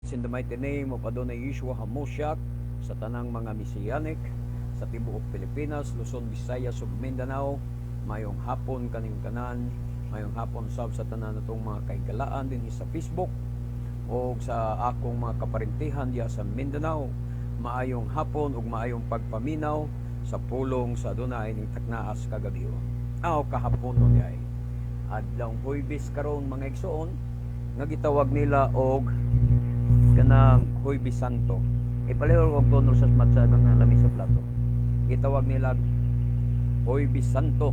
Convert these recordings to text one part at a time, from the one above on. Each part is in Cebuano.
In the mighty name of Adonai Yeshua HaMoshiach, sa tanang mga Messianic sa tibuok Pilipinas, Luzon, Visayas ug Mindanao, mayong hapon kaning tanan, mayong hapon sab sa tanan natong mga kahigalaan dinhi sa Facebook o sa akong mga kaparintihan diya sa Mindanao. Maayong hapon ug maayong pagpaminaw sa pulong sa Adonai ning taknaas kagabi. Aw kahapon no diay. Adlawng Huwebes karon, mga igsoon, nga gitawag nila og kanang Huwebes Santo. Ipaliw og tono sa matsa nga lami sa plato. Gitawag nila Huwebes Santo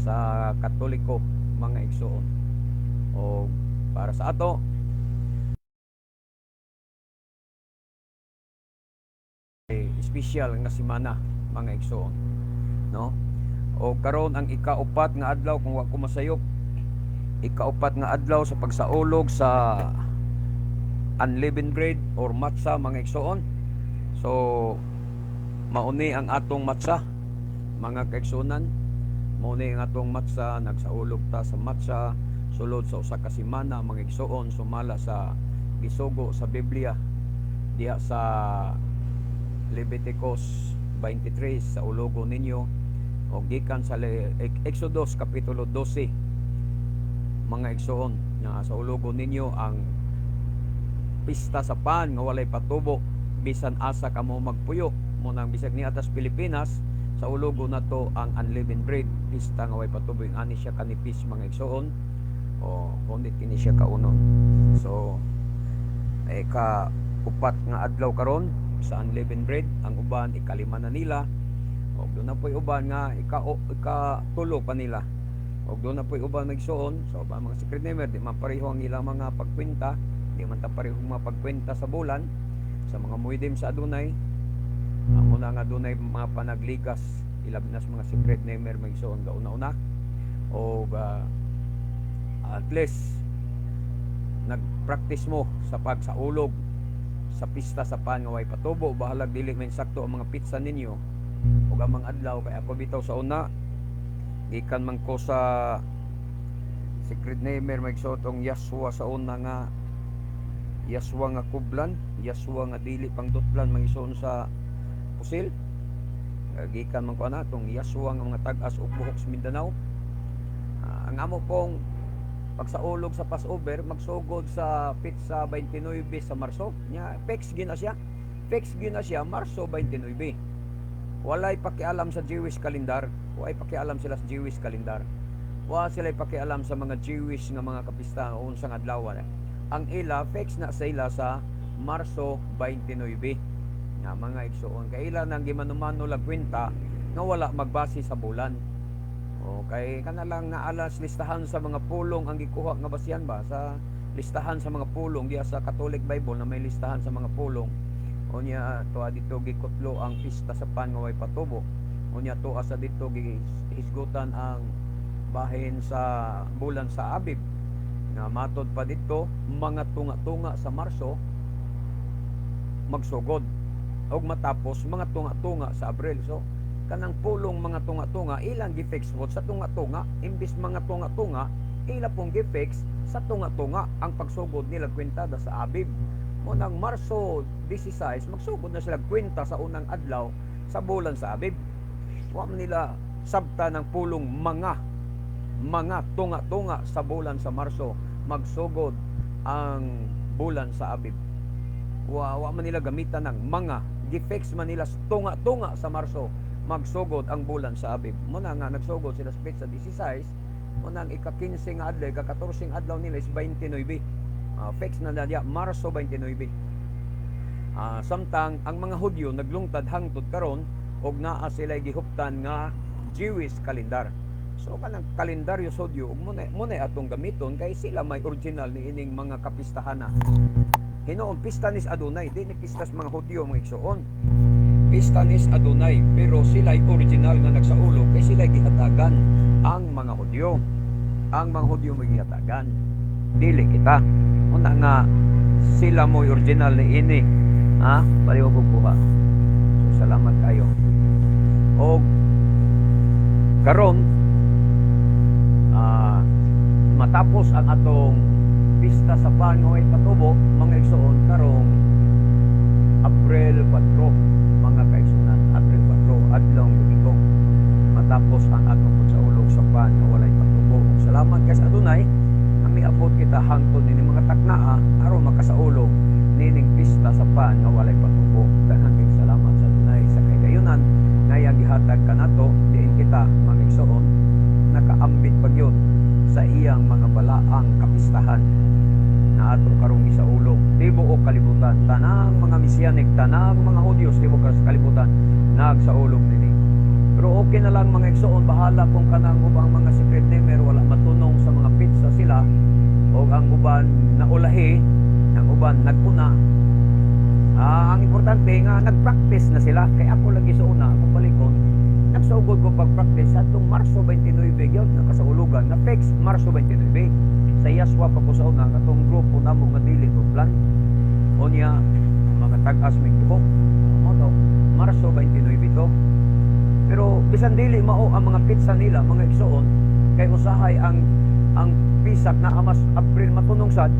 sa Katoliko, mga igsoon. O para sa ato espesyal nga semana, mga igsoon, no? O karon ang ikaupat nga adlaw, kung wa ko masayop, ikaupat nga adlaw sa pagsaulog sa unleavened bread or matsa, mga igsoon. So mauni ang atong matsa, mga kaigsuonan. Mauni ang atong matsa. Nagsaulog ta sa matsa sulod sa usa ka semana, mga igsoon, sumala sa gisugo sa Biblia diha sa Leviticus 23 sa ulogo ninyo o gikan sa Exodus kapitulo 12, mga igsoon, nga sa ulogo ninyo ang pista sa pan nga walay patubo bisan asa kamo magpuyo. Mo nang bisag ni atas Pilipinas, sa ulogo nato ang unleavened bread, pista nga walay patubo, yung ani siya kanipis, mga igsoon, o kundi kini siya kaunon. So eh, ka upat nga adlaw karon sa unleavened bread. Ang uban ikalima na nila, og doon na po'y uban nga ika tulo pa nila, og doon na po'y uban magsuon. So ba mga secret namer, di man pareho ang ilang mga pagkwenta, di man ta pareho mga pagkwenta sa bulan sa mga muidim sa Adonai. Amo na nga dunay mga panagligas, ilabi na sa mga secret namer, magsuon, gauna-una og at least nagpractice mo sa pagsaulog sa pista sa pan nga way patubo. Bahalag dili man sakto ang mga petsa ninyo ug ang mga adlaw, kay ako bitaw sa una, gikan man ko sa secret namer, magsuotong Yahshua sa una nga Yahshua nga kublan, Yahshua nga dili pang dutlan, magisuon, sa pusil. Gikan man ko ana tong Yahshua nga mga tag-as og buhok sa Mindanao. Ang amo pong pagsaulog sa Passover magsugod sa petsa 29 sa Marso. Nya fix gina siya. Fix gina siya Marso 29. Walay pakialam sa Jewish calendar. Walay pakialam sila sa Jewish calendar. Wa sila pakialam sa mga Jewish nga mga kapista o unsang adlaw. Ang ila fix na sa ila sa Marso 29. Nga mga igsuon, kay ila nang gimanumano lag kwenta nga wala magbase sa bulan. Okay, kana lang naalas listahan sa mga pulong ang gikuha nga basihan ba sa listahan sa mga pulong diya sa Catholic Bible na may listahan sa mga pulong. Unya tuwa dito gikutlo ang pista sa pan nga way patubo. Unya tuwa sa dito gihisgutan ang bahin sa bulan sa Abib. Nga matod pa dito mga tunga-tunga sa Marso magsugod og matapos mga tunga-tunga sa Abril. So kanang pulong mga tunga-tunga ilang gi-fix po sa tunga-tunga, imbis mga tunga-tunga ila pong gi-fix sa tunga-tunga ang pagsugod nila kwentada sa Abib. Mo nang Marso 16 magsugod na sila kwenta sa unang adlaw sa bulan sa Abib. Wa man nila sabta ng pulong mga tunga-tunga sa bulan sa Marso magsugod ang bulan sa Abib. Wa man nila gamitan ng mga, gi-fix man nila sa tunga-tunga sa Marso magsugod ang bulan sa Abib. Muna nga nagsugod sila sa petsa 16, muna ang ika-15 nga adlaw, ika-14 adlaw nila is 29. Fix na diya Marso 29. Samtang ang mga Hudyo naglungtad hangtod karon og naa sila gihuptan nga Jewish calendar. So kanang kalendaryo sa Hudyo ug muna atong gamiton kay sila may original ni ining mga kapistahana. Hinuon pista nis Adonai, di ni pista sa mga Hudyo, mga igsoon. Pista nis Adonai, pero sila'y original nga nagsaulog kay sila'y gihatagan ang mga Hudyo. Ang mga Hudyo may gihatagan. Dili kita. Una nga sila mo original ni ini. Ha? Pareho ko kuha. So salamat kayo. Og karon matapos ang atong pista sa pan nga way patubo, mga igsoon, karon pan nga walay patubo. Ug salamat kay sa Adunay nga miabot kita hangtod ini mga taknaa aron makasaulog nining pista sa pan nga walay patubo. Daghang kayong salamat sa Adunay sa kahigayunan nga iyang gihatag kanato diin kita, mga igsoon, nakaambit pa gyud sa iyang mga balaang kapistahan na ato karong gisaulog tibuok kalibutan. Tanang mga Mesianic, tanang mga Hudyos tibuok sa kalibutan nagsaulog nini. Pero okay na lang, mga igsoon, bahala kung kanang ubang mga secret namer wala matunong sa mga petsa sila o ang uban naulahi, ang uban naguna. Ang importante nga nag-practice na sila, kay ako lagi sa una, kung balikon, nagsugod ko pag-practice sa atong Marso 29 gyud nga kasaulugan na fix Marso 29. Sa Yaswa pa ko sa una, katong grupo namo nga dili ko plan unya mga tag-as mig buhok mo to, Marso 29 to. Pero bisan dili mao ang mga petsa nila, mga igsoon, kay usahay ang pisak na amas April matunong sad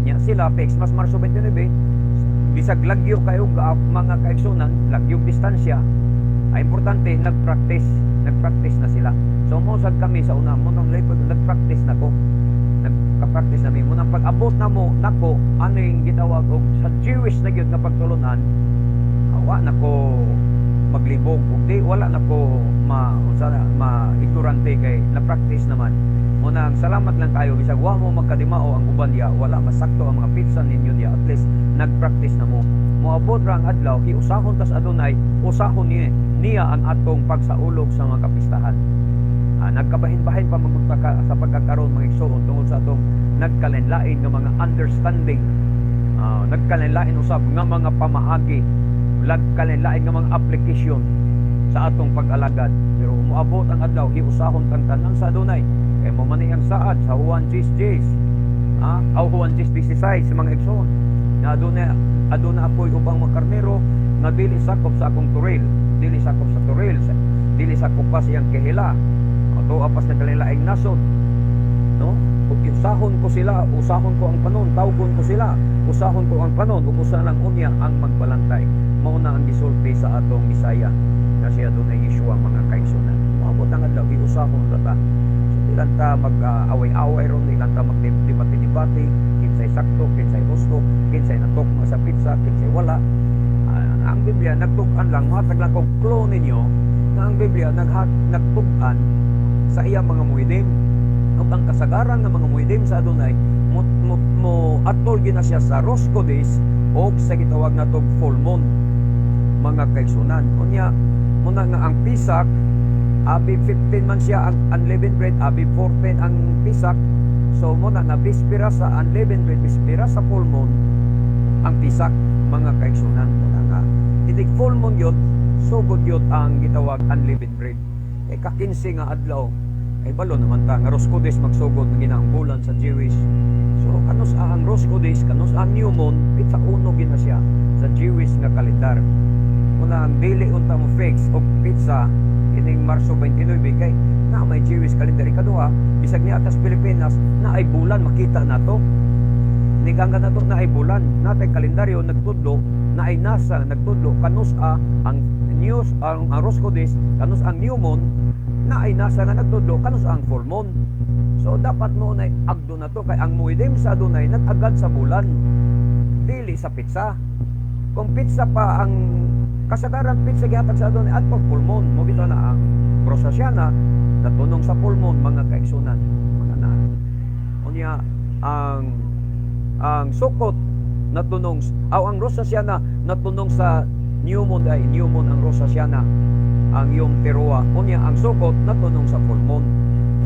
nya sila fix mas Marso 29. Bisag lagyo kayo mga kaigsunan, lagyog distansya, ay importante nagpractice na sila. So mo sad kami sa una mo nang laypod nagpractice na ko, nagka-practice na mi mo nang pag-abot na mo nako aning gitawag og sa Jewish na gyud nga pagtulunan, awa na ko maglibog ug di wala na ko ma unsa na, ma ignorante kay na practice naman mo. Nang salamat lang kayo bisag wa mo magkadimao ang uban diya, wala masakto ang mga petsa ninyo diya, at least nagpractice na mo. Moabot ra ang adlaw, hiusahon tas Adunay, usahon niya niya ang atong pagsaulog sa mga kapistahan. Nagkabahin-bahin pa magpagka, sa pagkakaroon, mga igsoon, tungod sa atong nagkalain-lain nga mga understanding, nagkalain-lain usab nga mga pamaagi, nagkalain-lain nga mga application sa atong pag-alagad. Pero moabot ang adlaw, hiusahon tang tanan sa Adunay kay mo man ang saad sa Juan 10:10, aw Juan 10:16, sa mga igsoon, nga aduna aduna ako'y ubang mga karnero nga dili sakop sa akong turil, dili sakop sa turil, dili sakop pa siyang kehila ato apas na kanilaing nasod, no? Usahon ko sila, usahon ko ang panon, tawgon ko sila, usahon ko ang panon ug usa lang unya ang magbalantay. Mao na ang gisulti sa atong Misaya na siya Adunay Yeshua, mga kaigsunan. Moabot ang adlaw, giusahon ra ta. So di lang ta mag-away-away ron, di lang ta magdebate-debate kinsay sakto, kinsay husto, kinsay natokma sa petsa, kinsay wala. Ang Biblia nagtug-an lang, matag lang kog clue ninyo nga ang Biblia nagtug-an sa iyang mga muidim. Ug ang kasagaran nga mga muidim sa Adunay mo atol gina siya sa Rosh Chodesh o sa gitawag natog full moon, mga kaigsunan. Unya muna nga ang Pisak, Abib 15 man siya ang unleavened bread, Abib 14 ang Pisak. So muna nga bispira sa unleavened bread, bispira sa full moon ang Pisak, mga kaigsunan. Muna nga inig full moon yun, sugod yun ang gitawag unleavened bread. Kay ka-15 nga adlaw ay balo naman ta nga Rosh Chodesh magsugod ng ginaang bulan sa Jewish. So kanus ang Rosh Chodesh, kanus ang new moon, petsa uno gina siya sa Jewish nga kalendar. Una ang dili unta mo fix og petsa ining Marso 29 kay na may Jewish calendar. Ikaduha, bisag niya atas Pilipinas na ay bulan makita nato. Niganga nato na ay bulan, natay kalendaryo nagtudlo na ay nasa nagtudlo kanus a ang news ang Rosh Chodesh, kanus ang new moon, na ay nasa nga nagtudlo kanus ang full moon. So dapat mo na agdo na to kay ang muidim sa Adunay nag-agad sa bulan, dili sa petsa. Kung petsa pa ang kasagaran petsa gihatag sa Adunay at pag full moon mo bitaw na ang Rosh Hashanah natunong sa full moon, mga kaigsunan. Mga na unya ang Sukot natunong aw ang Rosh Hashanah natunong sa new moon, ay new moon ang Rosh Hashanah, ang Yom Teruah. Unya ang Sukot natunong sa full moon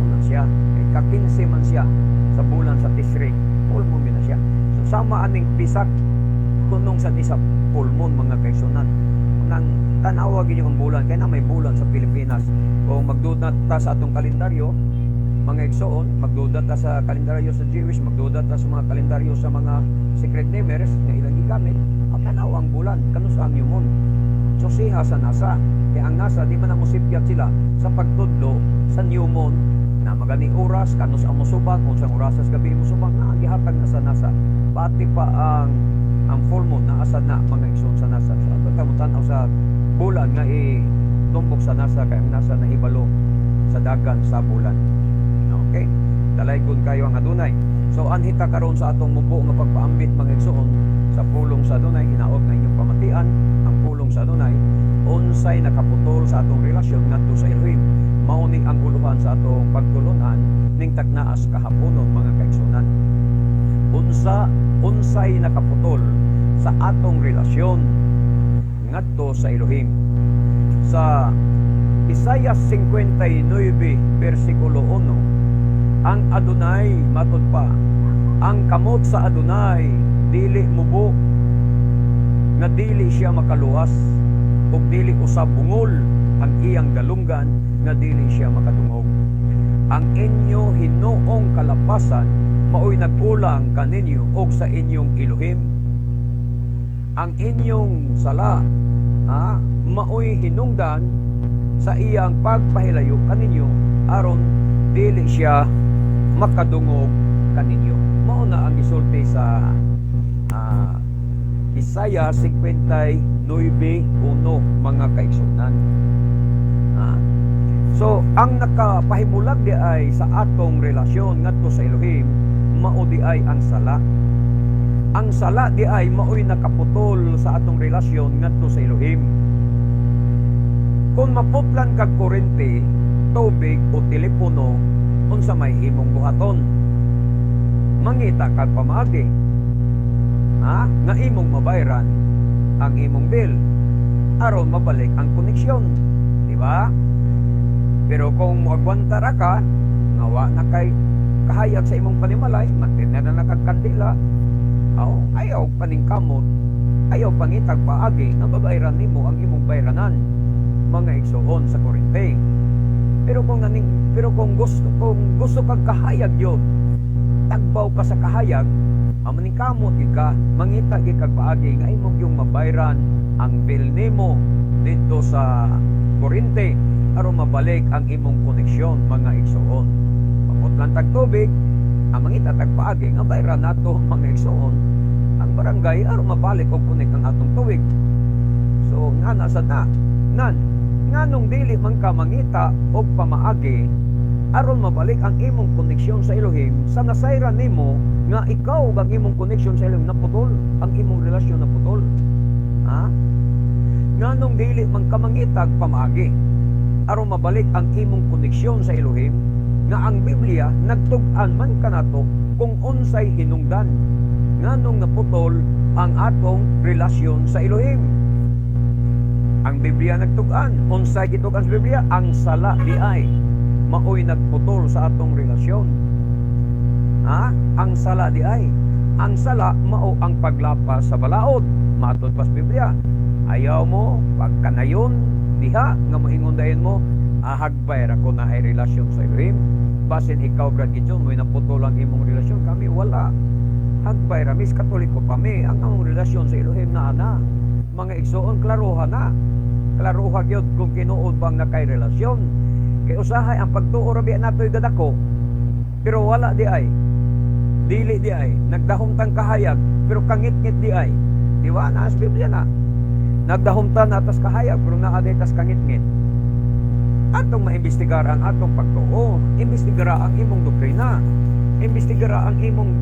una siya kay ka-15 man siya sa bulan sa Tisri, full moon yun na siya. So sama aning Pisak, tunong sa isa full moon, mga kaigsunan. Nang tanawa gyud ang bulan kay na may bulan sa Pilipinas. Kung magduda ta sa atong kalendaryo, mga igsoon, magduda ta sa kalendaryo sa Jewish, magduda ta sa mga kalendaryo sa mga secret namers nga ilang gigamit, ang tanaw ang bulan kanus ang new moon. So siha sa NASA, kay ang NASA di man na mosipyat sila sa pagtudlo sa new moon na magani oras kanus ang mosubag, unsang oras sa gabi mosubag, na gihatag na sa NASA. Pati pa ang full moon na asad na, mga igsoon, sa NASA. So ato ta mo tan-aw sa bulan nga i tumbok sa NASA kay ang NASA nahibalo Sa dagan sa bulan. Okay? Dalaygon kayo ang Adunay. So anhi ta karon sa atong mubo nga pagpaambit, mga igsoon, sa pulong sa Adunay. Hinaot nga inyong pamatian ang pulong sa Adunay. Unsay nakaputol sa atong relasyon ngadto sa Elohim? Mao ni ang uluhan sa atong pagtulunan ning tagnaas kahaponon, mga kaigsuonan. Unsay nakaputol sa atong relasyon ngadto sa Elohim? Sa Isaiah 59 versikulo 1, ang Adunay, matud pa, "Ang kamot sa Adunay dili mubo nga dili siya makaluwas, ug dili usab bungol ang iyang galunggan nga dili siya makadungog. Ang inyo hinuong kalapasan maoy nag-ulang kaninyo og sa inyong Elohim. Ang inyong sala maoy hinungdan sa iyang pagpahilayo kaninyo aron dili siya makadungog kaninyo." Mao na ang gisulti sa Isaiah 59:1, mga kaigsunan. So, ang nakapahimulag di ay sa atong relasyon ngadto sa Elohim, mao di ay ang sala. Ang sala di ay maoy nakaputol sa atong relasyon ngadto sa Elohim. Kung maputlan kag kuryente, tubig o telepono, unsa may imong buhaton? Mangita kag pamaagi. Ha? Nga imong mabayran ang imong bill aron mabalik ang koneksyon. Di ba? Pero kung moagwanta ra ka, nga wa na kay kahayag sa imong panimalay, magtinda na kag kandila, aw, ayaw paningkamot, ayaw pangitag paagi nga babayran nimo ang imong bayranan, mga igsuon, sa kuryente. Pero kung gusto kag kahayag yun, tagbaw ka sa kahayag, ang maningkamot gid ka, mangita gid kag paagi nga imong yung mabayran ang bill nimo dito sa kuryente aron mabalik ang imong koneksyon, mga igsuon. Pamutlan tag tubig, ang mangita tag paagi nga bayran nato, mga igsuon, ang barangay aron mabalik og connect ang atong tubig. So nga na sad na nan nganong dili man ka mangita og pamaagi aron mabalik ang imong koneksyon sa Elohim sa nasayran nimo nga ikaw ug ang imong koneksyon sa Elohim naputol, ang imong relasyon naputol, ha? Nganong dili man ka mangitag pamaagi aron mabalik ang imong koneksyon sa Elohim nga ang Biblia nagtug-an man kanato kung unsay hinungdan nganong naputol ang atong relasyon sa Elohim? Ang Biblia nagtug-an. Unsay gitug-an sa Biblia? Ang sala di ay maoy nagputol sa atong relasyon. Ha? Ang sala di ay. Ang sala mao ang paglapas sa balaod. Matod pa sa Biblia. Ayaw mo pagkanayon diha nga moingon dayon mo, "Hagbay ra ko na ay relasyon sa Elohim." Basin ikaw, Brad Gideon, mo'y naputol ang imong relasyon. Kami wala. Hagbay ra mis Katoliko pa mi. Ang among relasyon sa Elohim naa na. Mga igsoon, klaroha na. Klaroha gyud kung tinuod bang nakay relasyon. Kay usahay ang pagtuo ra biya nato'y gadako. Pero wala di ay. Dili di ay. Nagdahom tang kahayag, pero kangit-ngit di ay. Di ba? Naa sa Biblia na. Nagdahom ta na tas kahayag, pero naa di tas kangit-ngit. Atong maimbestigar ang atong pagtuo. Imbestigara ang imong doktrina. Imbestigara ang imong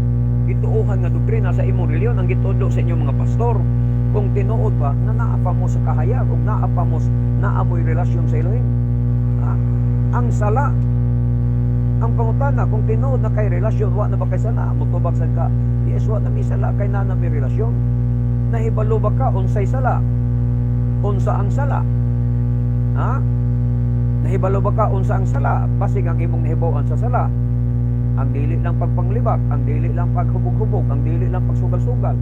gituohan nga doktrina sa imong relihiyon, ang gitudlo sa inyong mga pastor. Kung tinuod ba na naa pa mo sa kahayag o naa pa mo naa mo'y relasyon sa Elohim. Ha? Ang sala, ang pangutana, kung tinuod na kay relasyon, wa na ba kay sala? Mutubag sad ka, "Yes, wa na mi sala kay naa na mi relasyon." Nahibalo ba ka unsay sala? Unsa ang sala? Ha? Nahibalo ba ka unsa ang sala? Basig ang imong nahibaw-an sa sala, ang dili lang pagpanglibak, ang dili lang paghubog-hubog, ang dili lang pagsugal-sugal.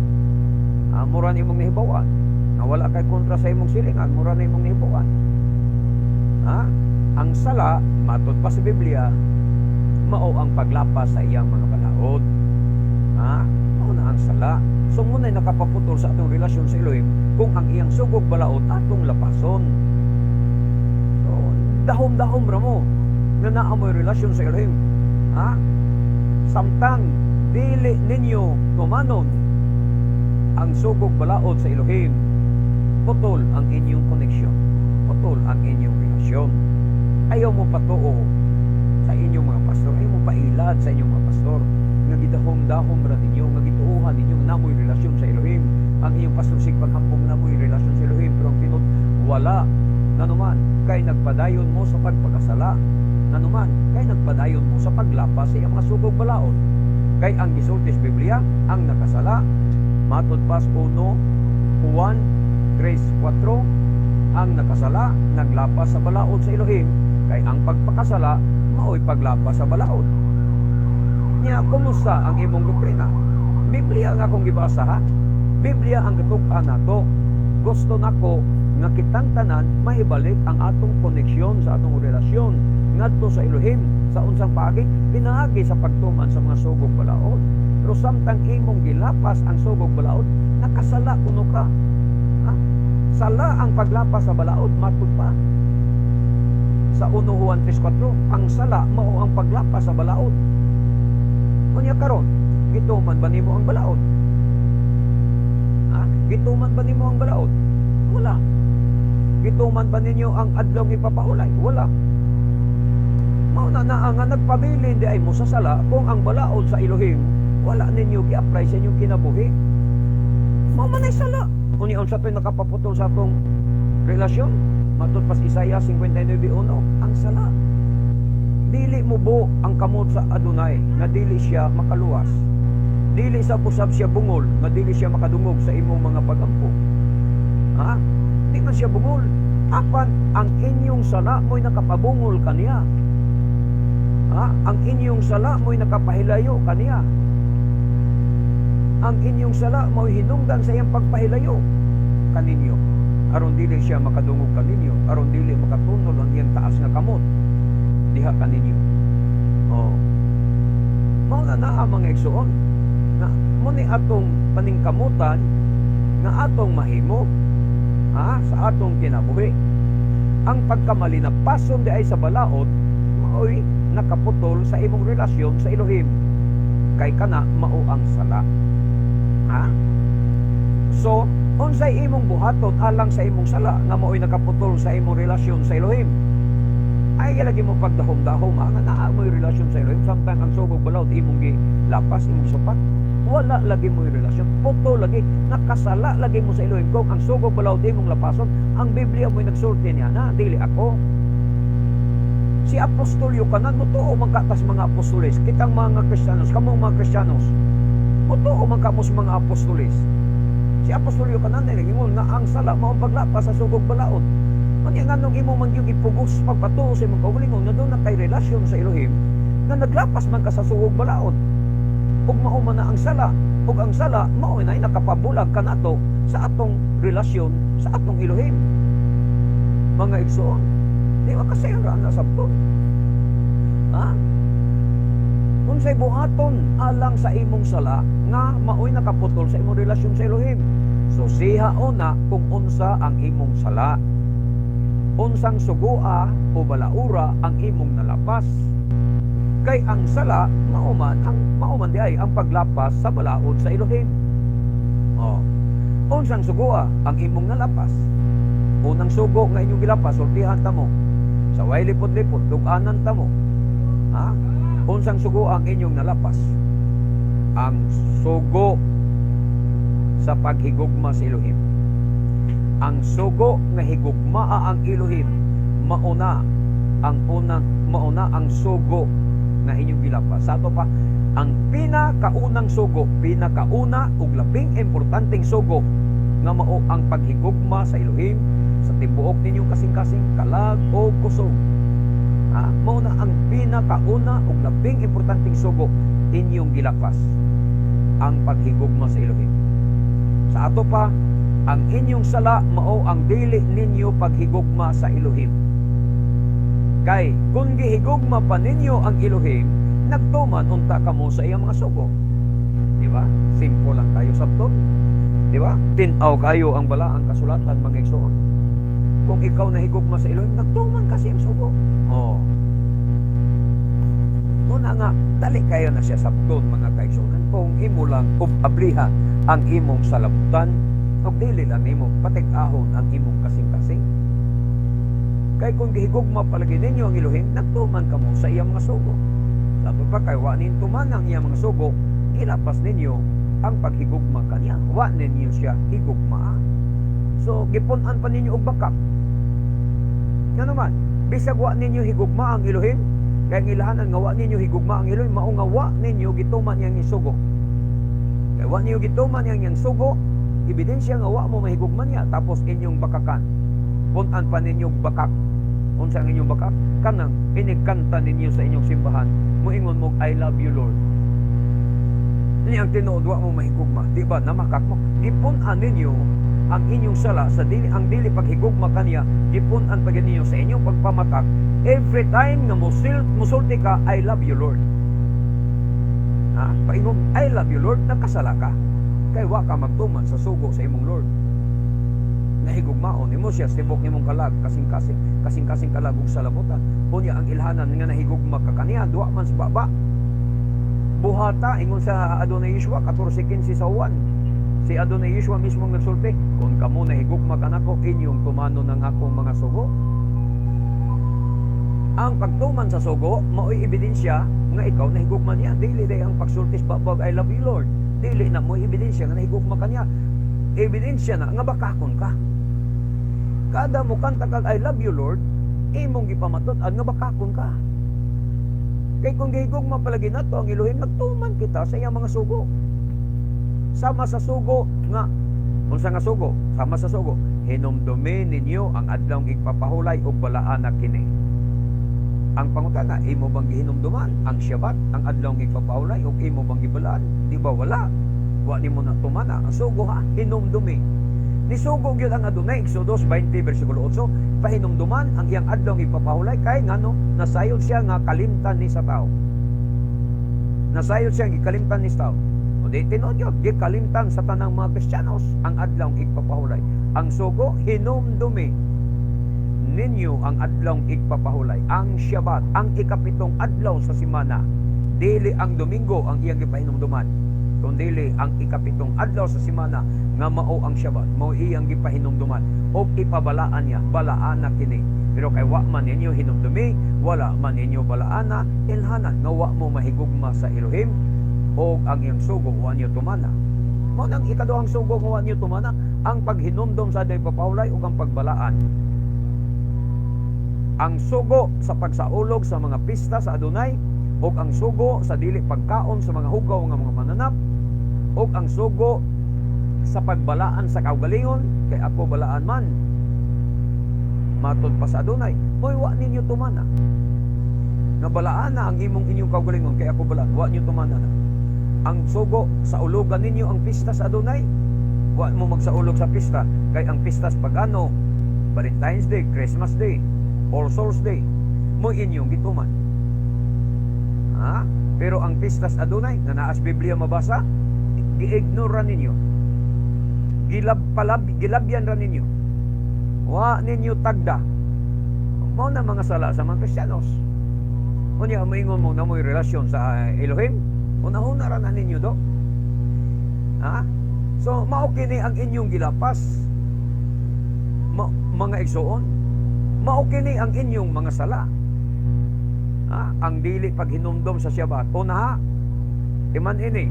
Ah, mura na imong nahibaw-an. Nga wala kay kontra sa imong silingan, mura na imong nahibaw-an. Ha? Ang sala, matod pa sa Biblia, mao ang paglapas sa iyang mga balaod. Ha? Mao na ang sala. So muna'y nakapaputol sa atong relasyon sa Elohim kung ang iyang sugog balaod atong lapason. So, dahom-dahom ra mo nga naa mo'y relasyon sa Elohim. Ha? Samtang dili ninyo tumanon ang sugog balaod sa Elohim, putol ang inyong koneksyon, putol ang inyong relasyon. Ayaw mo patuo. Sa inyong mga pastor, ayaw mo pailad sa inyong mga pastor nga gidahom-dahom ra ninyo, nga gituohan ninyo namoy relasyon sa Elohim. Ang inyong pastor sig paghambog namoy relasyon sa Elohim, pero ang tinuod wala. Nganuman kay nagpadayon mo sa pagpakasala. Nganuman kay nagpadayon mo sa paglapas sa iyang mga sugog balaod. Kay ang gisulti sa Biblia, ang nakasala, matod pas 1 Juan 3:4, ang nakasala naglapas sa balaod sa Elohim, kay ang pagpakasala mao'y paglapas sa balaod. Nya kumusta ang imong doktrina? Biblia nga akong gibasa, ha. Biblia ang gatug-an nato. Gusto nako nga kitang tanan maibalik ang atong koneksyon sa atong relasyon ngadto sa Elohim. Sa unsang paagi? Pinaagi sa pagtuman sa mga sugog balaod. Pero samtang imong gilapas ang sugog balaod, nakasala kuno ka. Ha? Sala ang paglapas sa balaod, matud pa sa 1 Juan 3:4, ang sala mao ang paglapas sa balaod. Unya karon, gituman ba nimo ang balaod? Ha? Gituman ba nimo ang balaod? Wala. Gituman ba ninyo ang adlaw ipapaulay? Wala. Mao na naa nga nagpabilin di ay mo sa sala kung ang balaod sa Elohim wala ninyo gi-apply sa inyong kinabuhi. Mao man ay sala. Unya unsa to'y nakapaputol sa atong relasyon? Matod pas Isaiah 59:1, ang sala. Dili mubo ang kamot sa Adonai nga dili siya makaluwas. Dili sa usab siya bungol nga dili siya makadungog sa imong mga pagampo. Ha? Di man siya bungol. Apan ang inyong sala mo'y nakapabungol kaniya. Ha? Ang inyong sala mo'y nakapahilayo kaniya. Ang inyong sala mo'y hinungdan sa iyang pagpahilayo kaninyo. Aron dili siya makadungog kaninyo, aron dili makatunol ang iyang taas nga kamot diha kaninyo. Oh. Mao na naa, mga igsoon, na mo ni atong paningkamutan nga atong mahimo, ha, sa atong kinabuhi. Ang pagkamalinapason di ay sa balaod maoy nakaputol sa imong relasyon sa Elohim. Kay kana mao ang sala. Ha? So, unsay imong buhaton alang sa imong sala nga maoy nakaputol sa imong relasyon sa Elohim? Ay lagi mo pagdahom-dahom, ha, nga naa mo'y relasyon sa Elohim samtang ang sugog balaod imong gilapas, imong gisupat. Wala lagi mo'y relasyon. Putol lagi, nakasala lagi mo sa Elohim kung ang sugog balaod imong lapason. Ang Biblia mo'y nagsulti niya na, dili ako. Si Apostol Yokanan, mutuo man katas mga apostoles, kitang mga Kristiyanos, kamong mga Kristiyanos, mutuo man kamo sa mga apostoles. Si Apostol Yokanan ay nagingon nga ang sala mao ang paglapas sa sugog balaod. Unya nganong imo man yung ipugos pagpatuo sa imong kaugalingon nga doon na kay relasyon sa Elohim nga naglapas man ka sa sugog balaod? Ug mao man na ang sala, ug ang sala mao na ay nakapabulag kanato sa atong relasyon sa atong Elohim. Mga igsoon, di ba kasi ang raan na sabton? Ha? Unsay buhaton alang sa imong sala nga maoy nakaputol sa imong relasyon sa Elohim? Susiha una kung unsa ang imong sala. Unsang sugoa o balaura ang imong nalapas. Kay ang sala mao man di ay ang paglapas sa balaod sa Elohim. Oh. Unsang sugoa ang imong nalapas? Unang sugo nga inyong gilapas, sultihan ta mo. Sa way lipod-lipod, duganan ta mo. Ha? Unsang sugo ang inyong nalapas? Ang sugo sa paghigugma sa Elohim. Ang sugo nga higugmaa ang Elohim, mauna ang unang mauna ang sugo nga inyong gilapas. Sa ato pa, ang pinakaunang sugo, pinakauna ug labing importanteng sugo nga mao ang paghigugma sa Elohim sa tibuok ninyong kasing-kasing, kalag o kusog. Ha? Mao na ang pinakauna ug labing importanteng sugo inyong gilapas, ang paghigugma sa Elohim. Sa ato pa, ang inyong sala mao ang dili ninyo paghigugma sa Elohim. Kay kung gihigugma pa ninyo ang Elohim, nagtuman unta kamo sa iyang mga sugo. Di ba? Simple lang kayo sabton. Di ba? Tin-aw kayo ang balaang kasulatan, mga igsoon. Kung ikaw nahigugma sa Elohim, nagtuman ka sa iyang sugo. Oh. Una nga, dali kayo na siya sabton, mga kaigsuonan, kung imo lang ablihan ang imong salabutan ug dili lang nimo patig-ahon ang imong kasing-kasing. Kay kung gihigugma palagi ninyo ang Elohim, nagtuman kamo sa iyang mga sugo. Sabi pa, kay wa ninyo tuman ang iyang mga sugo, gilapas ninyo ang paghigugma kaniya. Wa ninyo siya higugmaa. So, gipun-an pa ninyo og bakak. Nga naman, bisag wa ninyo higugma ang Elohim, kay ang ilahanan nga wa ninyo higugma ang Elohim, mao nga wa ninyo gituman iyang sugo. Kay wa ninyo gituman iyang sugo, ebidensya nga wa mo mahigugma niya, tapos inyong bakakan. Pun-an pa ninyo og bakak. Unsa ang inyong bakak? Kanang inigkanta ninyo sa inyong simbahan, muingon mo, "I love you, Lord." Ni ang tinuod, wa mo mahigugma, di ba? Namakak mo. Gipun-an ninyo ang inyong sala sa dili, ang dili paghigugma kaniya, gipun-an pa ninyo sa inyong pagpamakak every time nga musulti ka, "I love you, Lord." Ha? Paingon, "I love you, Lord," nakasala ka. Kay wa ka magtuman sa sugo sa imong Lord. Nahigugmaon nimo siya sa tibok nimong kalag, kasing-kasing, kasing-kasing kalag ug sa labutan. Unya ang ilhanan nga nahigugma ka kaniya, duwa man sa baba. Buhata, ingon sa Adonai Yeshua, 14:15 sa Juan. Si Adonai Yeshua mismo ang nagsulti, "Kung kamo nahigugma kanako, inyong tumanon ang akong mga sugo." Ang pagtuman sa sugo, mao'y ebidensya nga ikaw nahigugma niya. Dili day ang pagsulti sa babag, "I love you, Lord." Dili na mo'y ebidensya nga nahigugma ka niya. Ebidensya na nga bakakon ka. Kada mo kanta kag "I love you, Lord," imong gipamatud-an nga bakakon ka. Kay kung gihigugma palagi nato ang Elohim, nagtuman kita sa iyang mga sugo. Sama sa sugo nga, unsa nga sugo? Sama sa sugo, "Hinumdumi ninyo ang adlawng igpapahulay ug balaana kini." Ang pangutana, imo bang gihinumduman ang Shabbat, ang adlawng igpapahulay, ug imo bang gibalaan? Di ba wala? Wa nimo na tumana ang sugo ha, hinumdumi. Nisugo gyud ang Adonai, Exodus 20 versikulo 8, pahinumduman ang iyang adlawng igpapahulay kay ngano nasayod siya nga kalimtan ni sa tao. Nasayod siya nga gikalimtan ni sa tao. O di tinuod yun, gikalimtan sa tanang mga Kristiyanos ang adlawng igpapahulay. Ang sugo, "Hinumdumi ninyo ang adlawng igpapahulay," ang Shabbat, ang ikapitong adlaw sa simana. Dili ang Domingo ang iyang gipahinumduman, kundili ang ikapitong adlaw sa simana nga mao ang Shabbat, mao iyang gipahinumduman og ipabalaan niya, "Balaana kini." Pero kay wa man ninyo hinumdumi, wala man ninyo balaana, ilhanan nga wa mo mahigugma sa Elohim og ang iyang sugo wa niyo tumana. Mao nang ikaduhang sugo nga wa niyo tumana, ang paghinumdom sa adlawng pagpapahulay ug ang pagbalaan. Ang sugo sa pagsaulog sa mga pista sa Adonai ug ang sugo sa dili pagkaon sa mga hugaw nga mga mananap ug ang sugo sa pagbalaan sa kaugalingon, kay ako balaan man, matod pa sa Adonai, mo'y wa ninyo tumana. Nga balaan na ang imong inyong kaugalingon kay ako balaan, wa ninyo tumana na. Ang sugo sa ulugan ninyo ang pista sa Adonai, wa mo magsaulog sa pista kay ang pista sa pagano, Valentine's Day, Christmas Day, All Souls Day, mo inyong gituman. Ha? Pero ang pista sa Adonai nga naa sa Biblia mabasa, gi-ignore ra ninyo. Gilab palab, gilabyan ra ninyo. Wa ninyo tagda. Mao na mga sala sa mga Kristiyanos. Unya moingon mo na mo'y relasyon sa Elohim, una-una ra na ninyo do. Ha? So mao kini ang inyong gilapas. Mga igsoon, mao kini ang inyong mga sala. Ha? Ang dili paghinumdom sa Shabbat. Una ha, iman ini.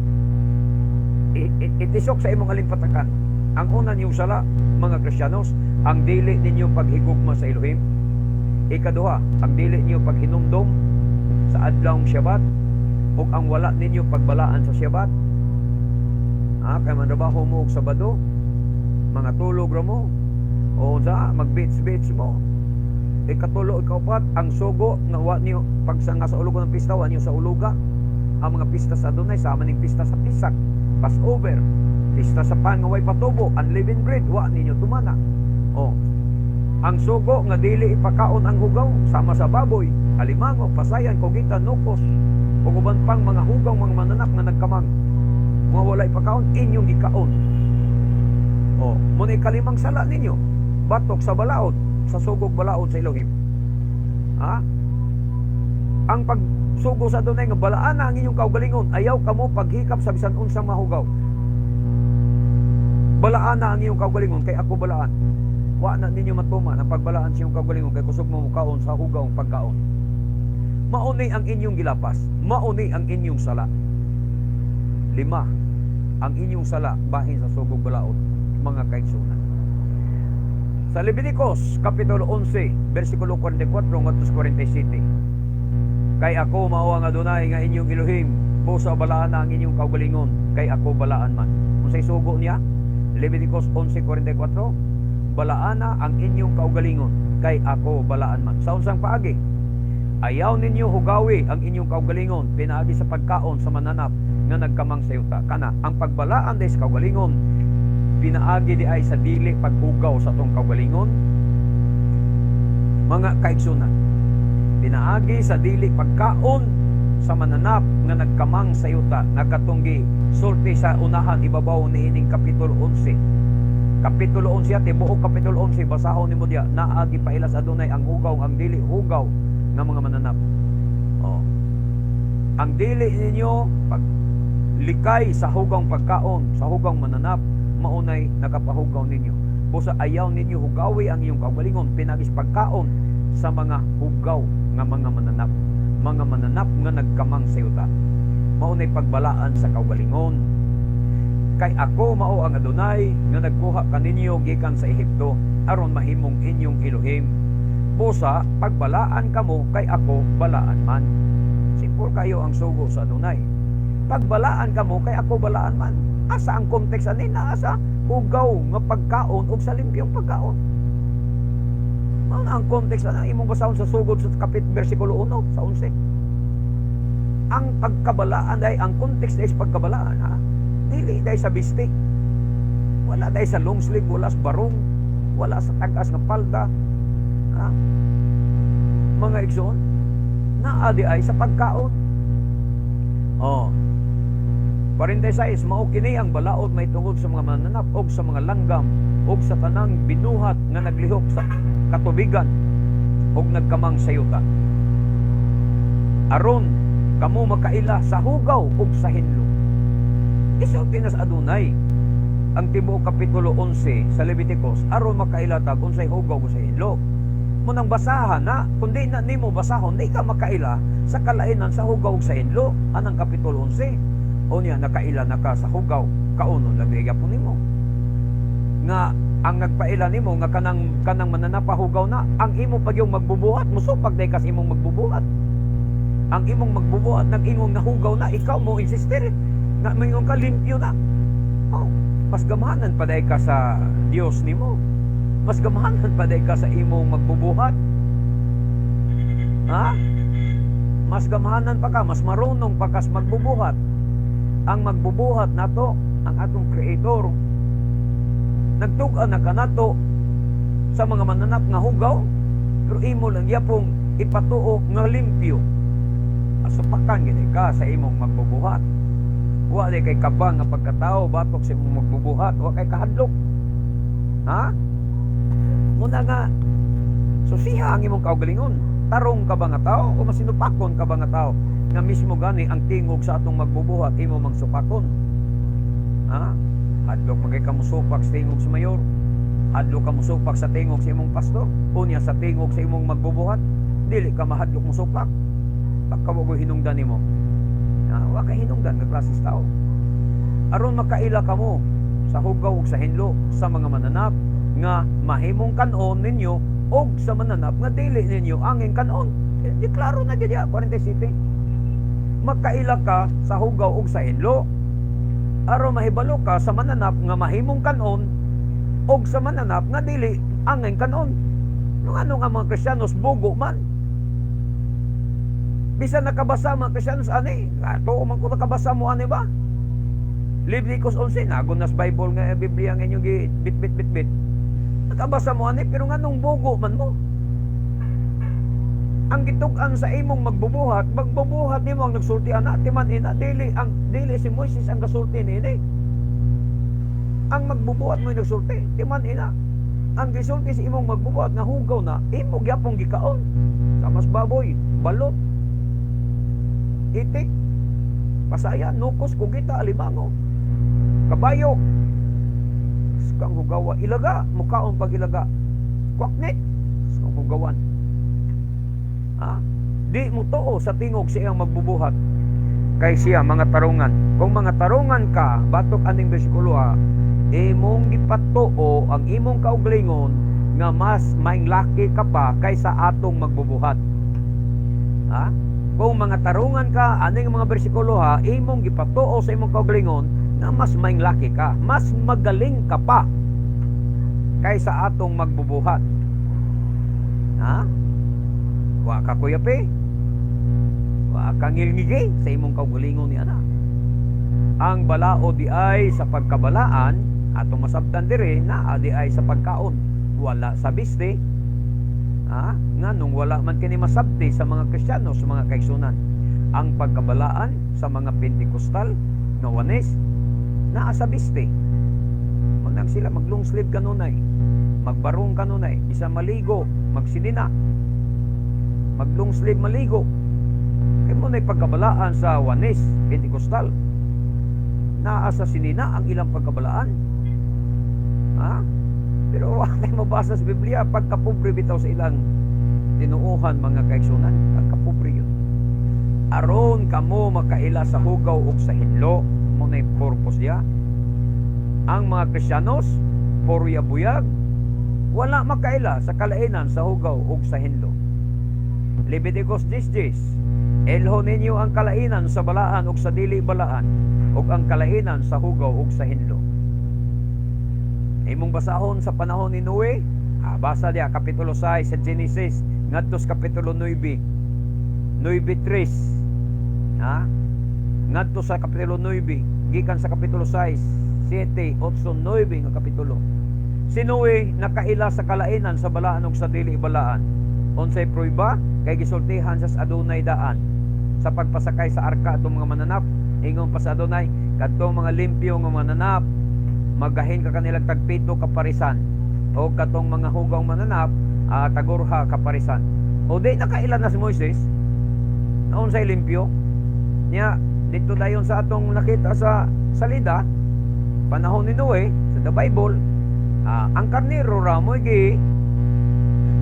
Itisok sa imong alimpatakan. Ang una niyong sala, mga Kristiyanos, ang dili ninyo paghigugma sa Elohim. Ikaduha, ang dili ninyo paghinumdom sa adlawng Shabbat ug ang wala ninyo pagbalaan sa Shabbat. Ha, kay manrabaho mo og Sabado, mga tulog ra mo, o sa mag-beach-beach mo. Ikatulo, ikaupat, ang sugo nga wa niyo pagsanga sa ulog ng pista, wa niyo sa uluga. Ang mga pista sa Adonai, sama ning pista sa Pisak, Passover, pista sa pan nga way patubo, unleavened bread, wa ninyo tumana. Oh. Ang sugo nga dili ipakaon ang hugaw sama sa baboy, alimango, pasayan, kugita, nukos, ug uban pang mga hugaw mga mananap nga nagkamang. Mga wala ipakaon, inyong gikaon. Oh, muna ikalimang sala ninyo, batok sa balaod, sa sugog balaod sa Elohim. Ha? Ang pagsugo sa Adonai nga balaan na ang inyong kaugalingon, ayaw kamo paghikap sa bisan unsang mahugaw. Balaan na ang iyong kaugalingon kay ako balaan. Wa na ninyo matuman ang pagbalaan sa inyong kaugalingon kay kusog mo mukaon sa hugaw pagkaon. Mauni ang inyong gilapas, mauni ang inyong sala. Lima, ang inyong sala bahin sa sugog balaod, mga kaigsunan. Sa Leviticus, Kapitulo 11, versikulo 44 ngadto 47. Kay ako mao ang Adonai nga inyong Elohim, busa balaan na ang inyong kaugalingon, kay ako balaan man. Unsay sugo niya? Leviticus 11:44, balaana ang inyong kaugalingon, kay ako balaan man. Sa unsang paagi? Ayaw ninyo hugawi ang inyong kaugalingon pinaagi sa pagkaon sa mananap nga nagkamang sa yuta. Kana, ang pagbalaan diay sa kaugalingon pinaagi di ay sa dili paghugaw sa atong kaugalingon. Mga kaigsunan, pinaagi sa dili pagkaon sa mananap nga nagkamang sa yuta nga katong gisulti sa unahan, ibabaw ni ining Kapitulo 11. Kapitulo 11, tibuok Kapitulo 11, basahon nimo diya, naa gipaila sa Adonay ang hugaw, ang dili hugaw nga mga mananap. Oh. Ang dili ninyo pag likay sa hugaw pagkaon, sa hugaw mananap, maunay nakapahugaw ninyo. Busa ayaw ninyo hugawi ang iyong kaugalingon pinagis pagkaon sa mga hugaw nga mga mananap, mga mananap nga nagkamang sa yuta. Maunay pagbalaan sa kaugalingon. Kay ako mao ang Adonay nga nagkuha kaninyo gikan sa Ehipto aron mahimong inyong Elohim. Busa pagbalaan kamo kay ako balaan man. Simple kayo ang sugo sa Adonay. Pagbalaan kamo kay ako balaan man. Asa ang context ani? Naa sa hugaw nga pagkaon ug sa limpyong pagkaon. Mao na ang context ana, imong basahon sa sugod sa kapit bersikulo 1 sa 11. Ang pagkabalaan ay ang context ay sa pagkabalaan, ha. Dili diay sa biste. Wala diay sa long sleeve, wala sa barong, wala sa tagas nga palda. Ha? Mga igsoon, naa di ay sa pagkaon. Oh. 46, mao kini ang balaod may tungod sa mga mananap og sa mga langgam og sa tanang binuhat nga naglihok sa katubigan og nagkamang sa yuta. Aron kamo makaila sa hugaw ug sa hinlo. Gisulti na sa Adonay ang tibuok Kapitulo 11 sa Leviticus aron makaila ta kung unsay hugaw ug sa hinlo. Mo nang basahan na, kundi na nimo basahon, di ka makaila sa kalainan sa hugaw ug sa hinlo anang Kapitulo 11. O niya, nakaila na ka sa hugaw, kaunon lang gyapon nimo. Nga ang nagpaila nimo nga kanang mananapahugaw na, ang imo pag yung magbubuhat, musupak day kas imong magbubuhat. Ang imong magbubuhat nag-ingon nga hugaw na, ikaw mo insister nga moingon ka limpyo na. Oh, mas gamhanan pa diay ka sa Dios nimo. Mas gamhanan pa diay ka sa imong magbubuhat. Ha? Mas gamhanan pa ka, mas marunong pa ka sa magbubuhat. Ang magbubuhat nato, ang atong Creator, nagtug-an na kanato sa mga mananap nga hugaw, pero imo lang yapong ipatuo nga limpyo. Asupakan gini ka sa imong magbubuhat. Wa di kay kabang nga pagkatao batok sa imong magbubuhat, wa kay kahadlok. Ha? Muna nga susiha ang imong kaugalingon. Tarong ka ba nga tao o masinupakon ka ba nga tao? Nga mismo gani ang tingog sa atong magbubuhat imo mang supakon. Ha? Hadlok man kay ka mosupak sa tingog sa mayor. Hadlok ka mosupak sa tingog sa imong pastor. Unya sa tingog sa imong magbubuhat, dili ka mahadlok mosupak. Pagka wa hinungdan nimo. Ha? Wa kay hinungdan nga klase sa tao. Aron makaila kamo sa hugaw ug sa hinlo sa mga mananap nga mahimong kanon ninyo og sa mananap nga dili ninyo anging kanon. Di klaro na gyud ya, 47. Makaila ka sa hugaw ug sa hinlo aron mahibalo ka sa mananap nga mahimong kanon og sa mananap nga dili anging kanon. No, ano nga mga Kristiyanos bugo man. Bisan nakabasa mga Kristiyanos ani, ato man ko nakabasa mo ani ba? Leviticus 11, nagon nas Bible nga Biblia nga inyong gi bit bit bit bit. Nakabasa mo ani, pero nganong bugo man mo? Ang gitug-an sa imong magbubuhat, magbubuhat nimo ang nagsulti ana, timan ina dili ang dili si Moises ang gasulti niini. Ang magbubuhat mo nagsulti, timan ina. Ang gisulti sa imong magbubuhat nga hugaw na, imo gyapong gikaon. Samas baboy, balot, itik, pasayan, nukos, kugita, alimango, kabayo, kang hugawa, ilaga, mukaon pag ilaga. Kwaknit sa hugawan. Ha? Di mo tuo sa tingog sa iyang magbubuhat kay siya mga tarungan. Kung mga tarungan ka, batok aning bersikulo ha, imong gipatuo ang imong kauglingon nga mas maing laki ka pa kaysa atong magbubuhat. Ha? Kung mga tarungan ka, aning mga bersikulo ha, imong gipatuo sa imong kauglingon nga mas maing laki ka, mas magaling ka pa kaysa atong magbubuhat. Ha? Wa ka kuya pe? Wa ka ngilngigi sa imong kaugalingon ni ana. Ang balao di ay sa pagkabalaan, atong masabtan diri naa di ay sa pagkaon, wala sa biste. Ha? Nganong wala man kini masabti sa mga Kristiyano, sa mga kaigsunan? Ang pagkabalaan sa mga Pentecostal nga Oneness naa sa biste. Manang sila mag-long sleeve kanunay, magbarong kanunay, isa maligo, magsinina, mag-long sleeve maligo. Kay mo na'y pagkabalaan sa Oneness Pentecostal. Naa sa sinina ang ilang pagkabalaan. Ha? Pero wala tayo mabasa sa Biblia pagkapobre bitaw sa ilang tinuohan, mga kaigsunan, pagkapobre yun. Aron kamo makaila sa hugaw ug sa hinlo, mo na'y purpose niya. Ang mga Kristiyanos, purya buyag, wala makaila sa kalainan sa hugaw ug sa hinlo. Leviticus 10:10, "Ilhon ninyo ang kalainan sa balaan ug sa dili balaan, ug ang kalainan sa hugaw ug sa hinlo." Imong basahon sa panahon ni Noe, basa diya kapitulo 6 sa Genesis ngadto sa kapitulo 9. 9:3. Ha? Ngadto sa kapitulo 9, gikan sa kapitulo 6, 7, 8, 9 nga kapitulo. Si Noe nakaila sa kalainan sa balaan ug sa dili balaan. Unsay prueba? Kay gisultihan siya sa Adunay daan sa pagpasakay sa arka atong mga mananap. Ingon pa sa Adunay, "Kadtong mga limpyo nga mananap, magahin ka kanilang tagpito ka parisan, o katong mga hugaw mananap, tagurha ka parisan." O di nakaila na si Moises na unsay limpyo niya. Dito dayon sa atong nakita sa salida, panahon ni Noe sa the Bible, ang karnero ra mo gi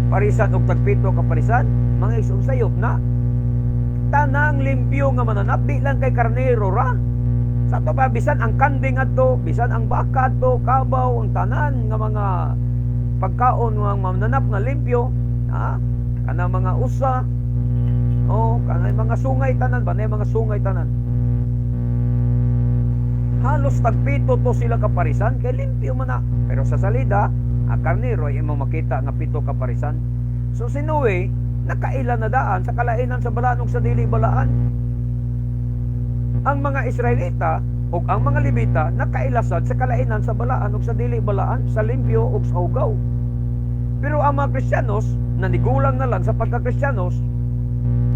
parisan og tagpito ka parisan. Mga igsoon, sayop na tanang limpyo nga mananap, di lang kay karnero ra. Sa ato pa, bisan ang kanding adto, bisan ang baka adto, kabaw, ang tanan nga mga pagkaon nga mananap nga limpyo, ha? Kanang mga usa, oh, kanang mga sungay tanan ba, na mga sungay tanan. Halos tagpito to sila kaparisan kay limpyo man na. Pero sa salida, ang karnero ay imong makita nga 7 kaparisan. So si Noe, nakaila na daan sa kalainan sa balaan ug sa dili balaan. Ang mga Israelita ug ang mga Levita nakailasad sa kalainan sa balaan ug sa dili balaan, sa limpyo ug sa hugaw. Pero ang mga Kristiyanos, nanigulang na lang sa pagkakristiyanos,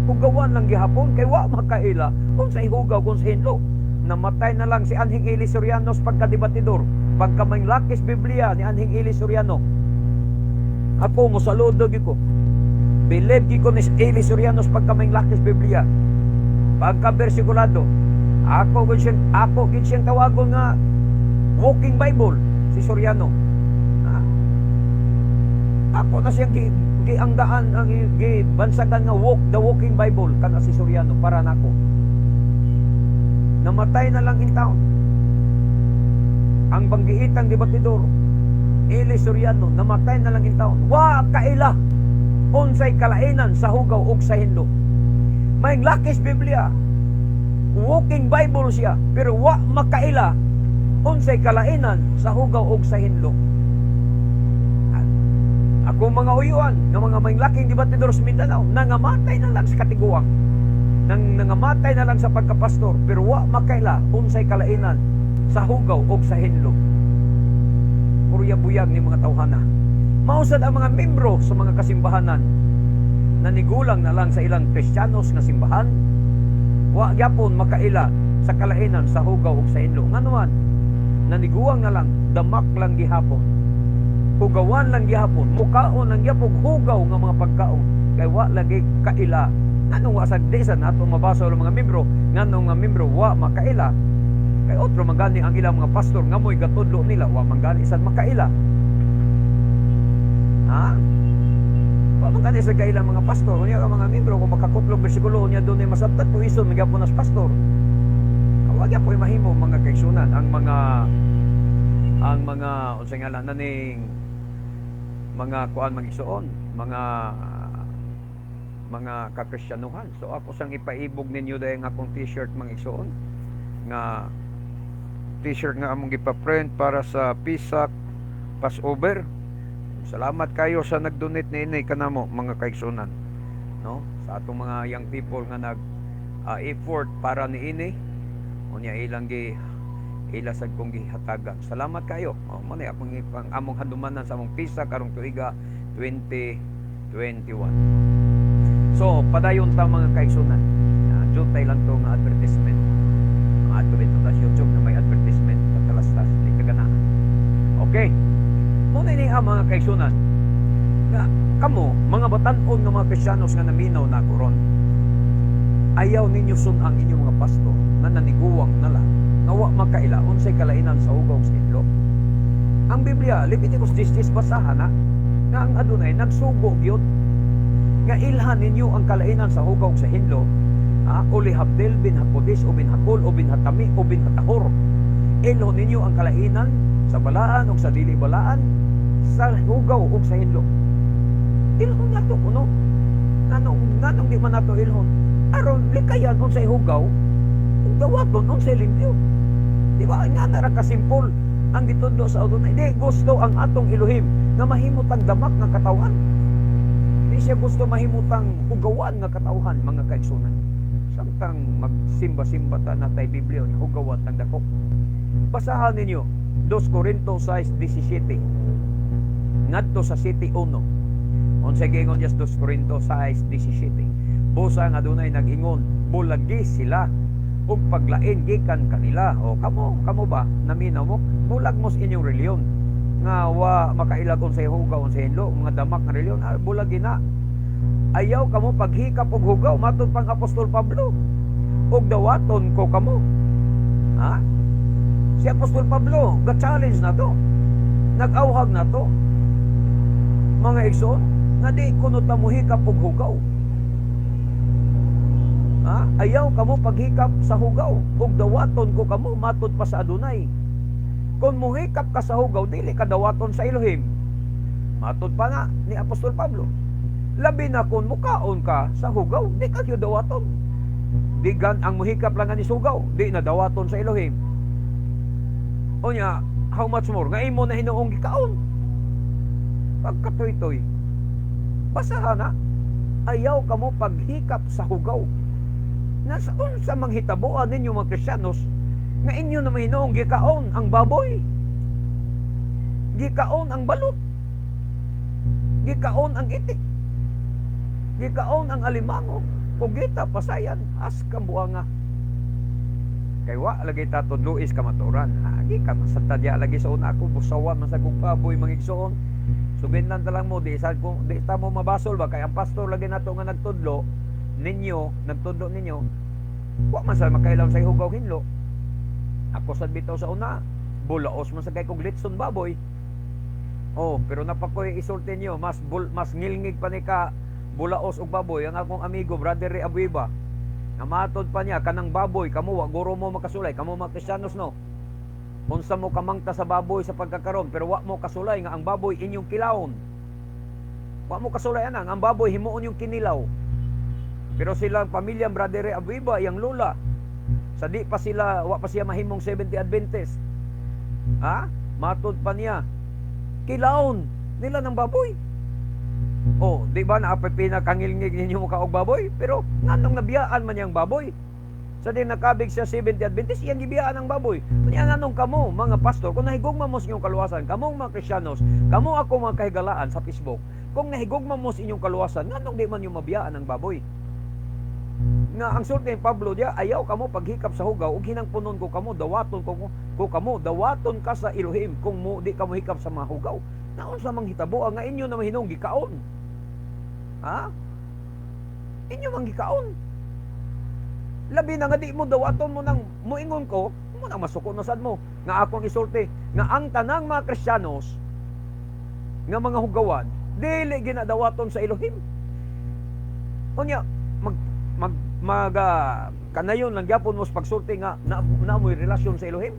hugawan lang gihapon kay wa makaila unsay hugaw kung sa hinlo. Namatay na lang si Anhing Eli Sorianos pagkadibatidor, pagka may lakis Biblia ni Anhing Eli Soriano. Ako mo saludo gyud ko. Believe gyud ko ni Eli Sorianos pagka may lakis Biblia. Pagka versikulado, ako gud siyang tawagon nga walking Bible si Soriano. Ha? Ako na siyang gianggaan ang gibansagan nga walk the walking Bible kana si Soriano para nako. Namatay na lang in town. Ang banggiitang debatidor, Eli Soriano, namatay na lang in town. Wa kaila unsay kalainan sa hugaw ug sa hinlo. May lakis Biblia, walking Bible siya, pero wa makaila unsay kalainan sa hugaw ug sa hinlo. Ako mga uyuan nga mga may laking debatidor sa Mindanao, nangamatay na lang sa katiguang. Nang nangamatay na lang sa pagkapastor, pero wa makaila unsay kalainan sa hugaw ug sa hinlo. Purya buyag ni mga tawhana. Mausad ang mga membro sa mga kasimbahanan nanigulang na lang sa ilang Kristiyanos nga simbahan, wa gyapon makaila sa kalainan sa hugaw ug sa hinlo. Ngano man, naniguang na lang, damak lang gihapon. Hugawan lang gihapon, mukaon lang gihapon hugaw nga mga pagkaon kay wa lagi kaila. Nganong wa sa di sa nato mabasa ang mga membro, nganong nga membro wa makaila? Kay otro man gani ang ilang mga pastor nga mo'y gatudlo nila, wa man gani sad makaila. Ha? Wa man kani sa kailang mga pastor, unya ka mga membro kung makakutlong bersikulo unya dunay masabtan puison magyapon nas pastor. Wa gyapon mahimo, mga kaigsunan, ang mga unsay ngalan na ning mga kuan, mga igsuon, mga kakristiyanuhan. So ako sang ipaibog ninyo dahil ang akong T-shirt, mga igsuon, nga T-shirt nga among gipa-print para sa Pisak Passover. Salamat kayo sa nag-donate niini kanamo, mga kaigsunan. No? Sa atong mga young people nga nag effort para niini, unya ilang gi ila sad kong gihatagan. Salamat kayo. Oh, mo na akong ipang among handumanan sa among Pisak karong tuiga 2021. So, padayon ta, mga kaigsunan. Jutay lang to nga advertisement. Mga ato bitaw ta sa YouTube na may advertisement pagkalastas di kaganahan. Okay. Muna ni ang mga kaigsunan nga kamo mga batan-on nga mga Kristiyanos nga naminaw na ako ron. Ayaw ninyo sun-ang inyong mga pastor nga naniguwang na lang nga wa makaila unsay kalainan sa hugaw sa hinlo. Ang Biblia, Leviticus 10, basahan na nga ang adunay nagsugo gyud nga ilhan ninyo ang kalainan sa hugaw sa hinlo, ha, o lihabdil bin hakodis o bin hakol o bin hatami o bin hatahor. Ilhon ninyo ang kalainan sa balaan o sa dili balaan, sa hugaw o sa hinlo. Ilhon nato kuno. Nganong di man nato ilhon? Aron likayan unsay hugaw ug dawaton unsay limpyo. Di ba nga na ra kasimpol ang gitudlo sa Adunay? Di gusto ang atong Elohim nga mahimutang damak nga katawhan. Di siya gusto mahimutang hugawan nga katawhan, mga kaigsunan. Samtang magsimba-simba ta natay Biblia, hugawan tang dako. Basahan ninyo 2 Corinto 6:17 ngadto sa 7:1. Unsay giingon diya sa 2 Corinto 6:17? Busa nga adunay nag-ingon, bulagi sila ug paglain gikan kanila. O kamo, kamo ba naminaw mo? Bulag mo sa inyong reliyon nga wa makailag unsay hugaw, unsay hinlo, mga damak nga reliyon, ah, bulag na. Ayaw kamo paghikap og hugaw, matud pang Apostol Pablo, ug dawaton ko kamo. Ha, si Apostol Pablo ga-challenge na to, nag-awhag na to, mga igsoon, nga di kuno ta mohikap og hugaw. Ha? Ayaw kamo paghikap sa hugaw ug dawaton ko kamo, matud pa sa Adunay. Kung muhikap ka sa hugaw, dili ka dawaton sa Elohim. Matud pa nga ni Apostol Pablo. Labi na kung mukaon ka sa hugaw, di ka gyud dawaton. Di gan ang muhikap lang ni hugaw, di na dawaton sa Elohim. Unya, how much more nga imo na hinuong gikaon? Pagkatoy-toy. Basahan na. Ayaw kamo paghikap sa hugaw. Nasa unsa manghitaboan ninyo, mga Kristiyanos, nga inyo na mahinuong gikaon ang baboy? Gikaon ang balot. Gikaon ang itik. Gikaon ang alimango. Kugita pasayan as kambuanga. Kay wa lagi ta tudluis kamaturan. Agi ka masantadya lagi sa una ako busawan man sa kong baboy, mga igsoon. Suginlan ta lang mo, di sa kung di ta mo mabasol ba, kay ang pastor lagi nato nga nagtudlo ninyo, wa man sa makailam sa hugaw hinlo. Ako sad bitaw sa una, bulaos man sa kay kog litson baboy. Oh, pero napakoy isulti niyo, mas ngilngig pa ni ka bulaos og baboy ang akong amigo, Brother Ray Abuiba. Nga matod pa niya kanang baboy, kamo wa guro mo makasulay, kamo mga Kristiyanos, no. Unsa mo kamangta sa baboy sa pagkakaron, pero wa mo kasulay nga ang baboy inyong kilawon. Wa mo kasulay anang ang baboy himuon yung kinilaw. Pero silang pamilya, Brother Ray Abuiba, yang lola, sa di pa sila, wa pa siya mahimong 70 Adventist. Ha? Matod pa niya, kilawon nila ng baboy. Oh, di ba naapay pinakangilngig ninyo mo kaog baboy? Pero nganong nabiyaan man niyang baboy? Sa di nakabig siya 70 Adventist, iyang gibiyaan ang baboy. Kanya nganong kamo, mga pastor, kung nahigugma mo sa inyong kaluwasan, kamong mga Kristiyanos, kamo ako mga kahigalaan sa Facebook, kung nahigugma mo sa inyong kaluwasan, nganong di man yung mabiyaan ang baboy? Nga ang sulti ni Pablo diya, ayaw kamo paghikap sa hugaw ug hinangpunon ko kamo, dawaton ko kamo, dawaton ka sa Elohim kung mo di ka mohikap sa mga hugaw. Naunsa mang hitabo nga inyo na mahinong gikaon? Ha? Inyo mang gikaon. Labi na nga di mo dawaton mo nang muingon ko, mo nang masuko na sad mo nga akong isulti nga ang tanang mga Kristiyanos nga mga hugawan Dili ginadawaton sa Elohim. Unya mag mag mag kanayon lang gyapon mo sa pagsulti nga na mo'y relasyon sa Elohim.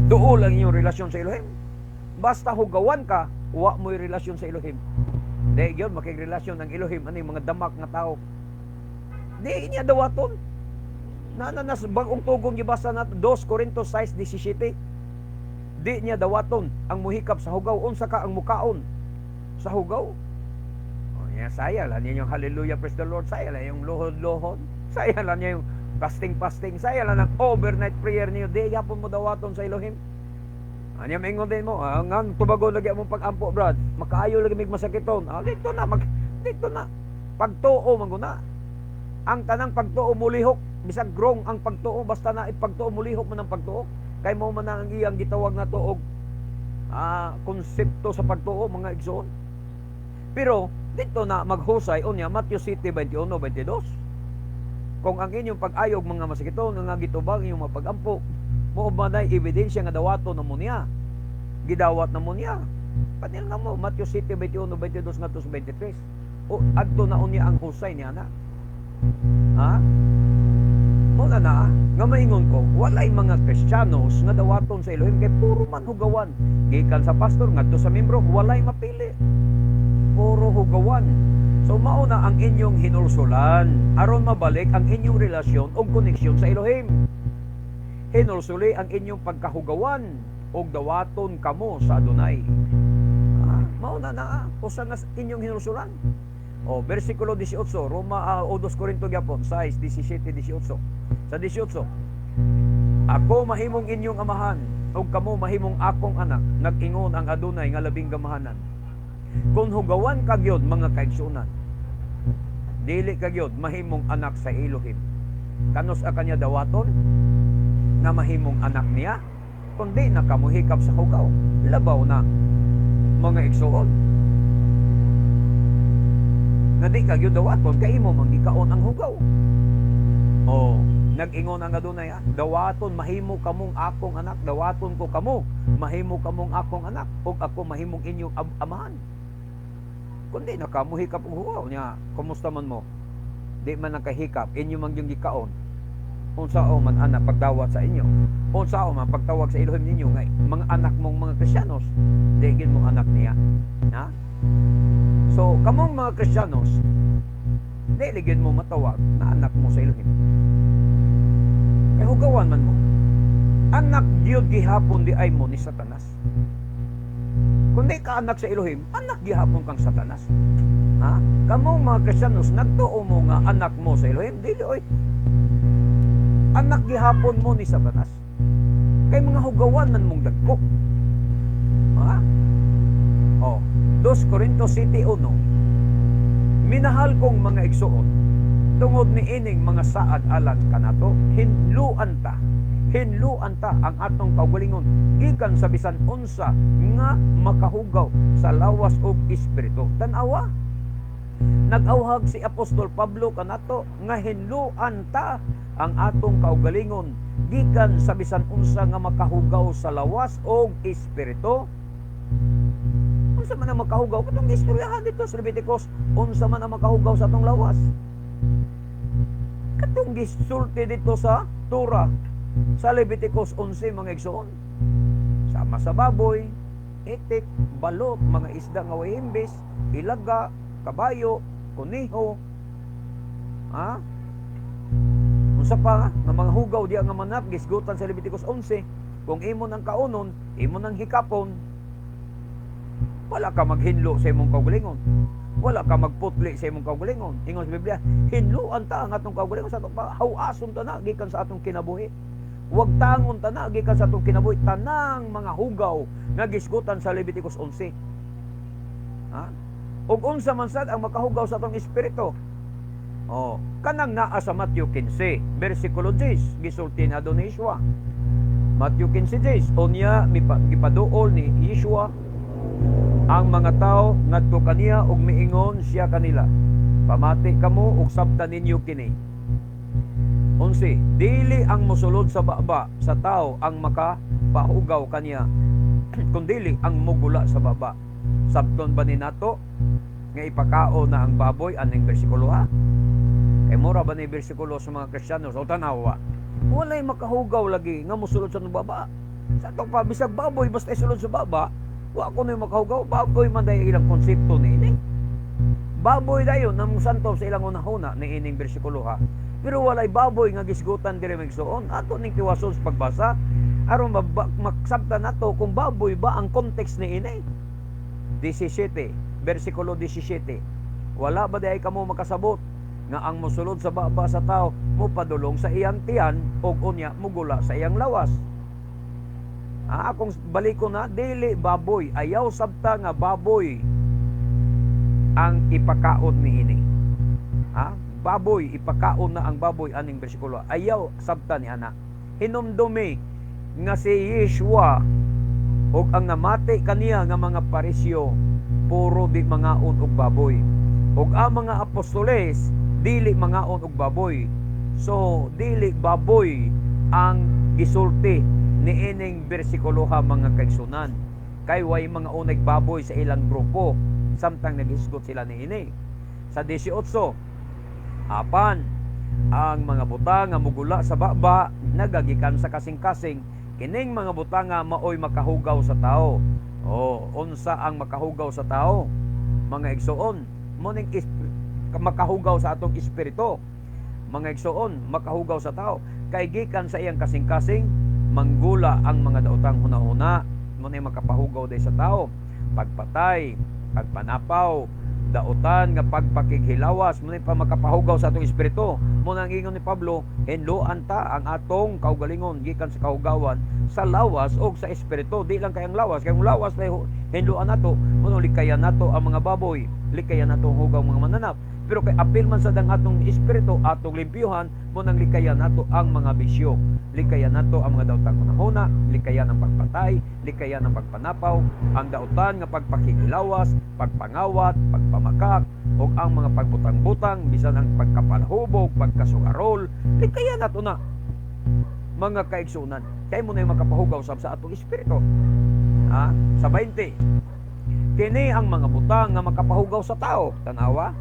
Duol ang inyong relasyon sa Elohim. Basta hugawan ka, wa mo'y relasyon sa Elohim. Di gyud makigrelasyon ang Elohim ani mga damak nga tao. Di niya dawaton. Na na nas bag-ong tugong gibasa nato, 2 Corinto 6:17. Di niya dawaton ang muhikap sa hugaw. Unsa ka ang mukaon sa hugaw? Oh, niya saya lang niya yung hallelujah, praise the Lord, saya lang yung luhod-luhod, saya lang niya yung fasting-fasting, saya lang ang overnight prayer niyo. Di gyapon mo dawaton sa Elohim. Anya maingon din mo, ah, ngang tubago lagi among pag-ampo, brad. Makaayo lagi mig masakiton. Ah, dito na mag dito na. Pagtuo man guna. Ang tanang pagtuo mulihok, bisag wrong ang pagtuo, basta na ipagtuo, mulihok man ang pagtuo. Kay mao man ang iyang gitawag na og konsepto sa pagtuo, mga igsoon. Pero dito na maghusay unya Matthew 7:21, 22. Kung ang inyong pag-ayog mga masakiton nga gitubang inyong mga pag-ampo, mao ba na'y ebidensya nga dawaton na mo niya? Gidawat na mo niya. Panil na mo, Matthew 7:21, 22 ngadto sa 23. O adto na unya ang husay niya na. Ha? Mo na na, nga maingon ko, walay mga Kristiyanos nga dawaton sa Elohim kay puro man hugawan. Gikan sa pastor ngadto sa membro, walay mapili. Puro hugawan. So mao na ang inyong hinulsulan aron mabalik ang inyong relasyon o koneksyon sa Elohim. Hinulsuli ang inyong pagkahugawan og dawaton kamo sa Adunay. Ah, mao na na usa nga inyong hinulsulan. O versikulo 18, Roma o 2 Corinto gyapon 6, 17, 18. Sa 18, "Ako mahimong inyong amahan ug kamo mahimong akong anak, nag-ingon ang Adunay nga labing gamahanan." Kung hugawan ka gyud, mga kaigsunan, dili ka gyud mahimong anak sa Elohim. Kanus-a kanya dawaton nga mahimong anak niya kundi nakamuhikap sa hugaw? Labaw na, mga igsuon, nga di ka gyud dawaton kay imo man gikaon ang hugaw. Oh, nag-ingon ang Adunay, ah, dawaton mahimo kamong akong anak, dawaton ko kamo, mahimo kamong akong anak, ug ako mahimong inyong amahan. Kundi nakamuhikap og hugaw niya, kumusta man mo? Di man nakahikap, inyo man yung gikaon. Unsa man ana pagdawat sa inyo? Unsa man pagtawag sa Elohim ninyo nga mga anak mong mga Kristiyanos? Di gid mo anak niya. Ha? So, kamong mga Kristiyanos, dili gid mo matawag na anak mo sa Elohim. Kay hugawan man mo. Anak gyud gihapon di ay mo ni Satanas. Kung di ka anak sa Elohim, anak gihapon kang Satanas. Ha? Kamong mga Kristiyanos, nagtuo mo nga anak mo sa Elohim, dili oy. Anak gihapon mo ni Satanas. Kay mga hugawan man mong dagko. Ha? Oh, 2 Corinto 7:1. "Minahal kong mga igsuon, tungod ni ining mga saad alang kanato, hinluan ta. Hinluan ta ang atong kaugalingon gikan sa bisan unsa nga makahugaw sa lawas ug espiritu." Tan-awa. Nag-awhag si Apostol Pablo kanato nga hinluan ta ang atong kaugalingon gikan sa bisan unsa nga makahugaw sa lawas ug espiritu. Unsa man ang makahugaw? Katong istoryahan dito sa Leviticus, unsa man ang makahugaw sa atong lawas? Katong gisulti dito sa Torah sa Leviticus 11, mga igsoon. Sama sa baboy, itik, balot, mga isda nga way himbis, ilaga, kabayo, kuniho, ha? Unsa pa nga mga hugaw diya nga manap gisgutan sa Leviticus 11? Kung imo nang kaunon, imo nang hikapon, wala ka maghinlo sa imong kaugalingon. Wala ka magputli sa imong kaugalingon. Ingon sa Biblia, hinluan ta ang atong kaugalingon sa atong hawason ta na gikan sa atong kinabuhi. Wag tangon ta na gikan sa atong kinabuhi tanang mga hugaw nga gisgutan sa Leviticus 11. Ha? Ug unsa man sad ang makahugaw sa atong espiritu? Oh, kanang naa sa Matthew 15, versikulo 10, gisulti na ni Yeshua. Matthew 15:10, unya gipaduol ni Yeshua ang mga tao ngadto kaniya ug miingon siya kanila, "Pamati kamo ug sabta ninyo kini. 11, dili ang mosulod sa baba sa tao ang makapahugaw kaniya, kundili ang mugula sa baba." Sabton ba ni nato nga ipakaon na ang baboy aning bersikulo, ha? Kay mura ba ni bersikulo sa mga Kristiyano sa tanawa? Walay makahugaw lagi nga mosulod sa baba. Sa ato pa, bisag baboy basta isulod sa baba, wa ko na makahugaw. Baboy man dayon ilang konsepto niini. Baboy dayon ang musanto sa ilang hunahuna ni ining bersikulo, ha. Pero walay baboy nga gisgutan diri, mga igsoon. Ato ning tiwason sa pagbasa aron maksabtan nato kung baboy ba ang context ni ini. 17, bersikulo 17. Wala ba diay kamo makasabot nga ang mosulod sa baba sa tao mopadulong sa iyang tiyan ug unya mugula sa iyang lawas? Ah, akong baliko na, dili baboy, ayaw sabta nga baboy ang ipakaon niini. Ha? Baboy, ipakaon na ang baboy aning bersikulo. Ayaw sabta ni ana. Hinumdumi nga si Yeshua ug ang namati kaniya nga mga Parisyo puro di mangaon og baboy. Ug ang mga apostoles dili mangaon og baboy. So dili baboy ang gisulti niining bersikulo ha, mga kaigsunan. Kay way mga uneg baboy sa ilang grupo samtang naghisgot sila niini. Sa 18, apan ang mga butang nga mugula sa baba nagagikan sa kasing-kasing, kining mga butang nga maoy makahugaw sa tao. Oh, unsa ang makahugaw sa tao, mga igsoon? Mo ning makahugaw sa atong espiritu, mga igsoon. Makahugaw sa tao kay gikan sa iyang kasing-kasing manggula ang mga daotang hunahuna. Mo ning makapahugaw day sa tao: pagpatay, pagpanapaw, daotan nga pagpakighilawas. Mo pa makapahugaw sa atong espiritu. Mo nang ingon ni Pablo, hinloan ta ang atong kaugalingon gikan sa kahugawan sa lawas o sa espiritu. Di lang kay ang lawas, kay ang lawas na hinloan nato, mo nang likayan nato ang mga baboy, likayan nato ang hugaw mga mananap. Pero kay apil man sad ang atong espiritu, atong limpyuhan. Mo nang likayan nato ang mga bisyo, likayan nato ang mga daotang hunahuna, likayan ang pagpatay, likayan ang pagpanapaw, ang daotan nga pagpakighilawas, pagpangawat, pagpamakak, ug ang mga pagbutang-butang, bisan ang pagkapalhubog, pagkasugarol, likayan nato na, mga kaigsunan. Kay mo na yung makapahugaw sab sa atong espiritu. Ha? Sa 20, kini ang mga butang nga makapahugaw sa tao. Tanawa.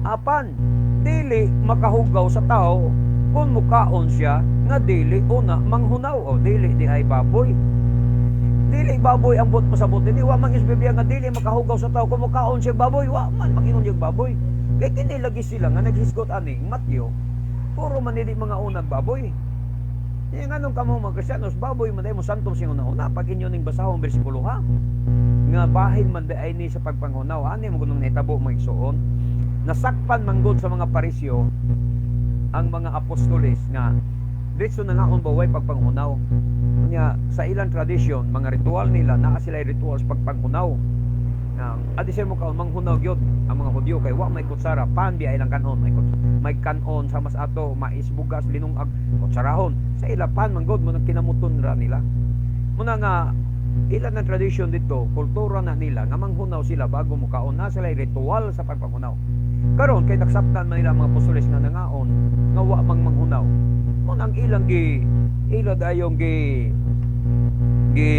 Apan, dili makahugaw sa tao kung mukaon siya nga dili una manghunaw. O dili di ay baboy. Dili baboy ang buot pasabot. Hindi wa man is Biblia nga dili makahugaw sa tao kung mukaon siya baboy. Wa man magingon yung baboy. Kay kini lagi sila nga naghisgot aning Matthew. Puro man dili mga unag baboy. Yung anong kamo mga Kristiyanos, baboy man mo santong siyang una-una. Pag inyo ning basahon bersikulo ha. Nga bahin man ay ni sa pagpanghunaw. Ani mo gunong nahitabo, mga igsoon. Nasakpan manggod sa mga Parisyo ang mga apostoles nga diretso na ngaon ba way pagpanghunaw. Nya sa ilang tradisyon, mga ritual nila, naa sila ritual sa pagpanghunaw. Nga adi sila mo kaon, manghunaw gyud ang mga Hudyo kay wa may kutsara, pan bi ay ilang kanon, may kanon sa mas ato, mais, bugas, linungag, kutsarahon. Sa ila pan man gud mo nang kinamuton ra nila. Muna nga ilan ang tradisyon dito, kultura na nila nga manghunaw sila bago mo kaon, na sila ritual sa pagpanghunaw. Karon kay naksaptan man nila ang mga apostoles nga nangaon nga wa mang manghunaw. Mo nang ilang gi ila dayong gi gi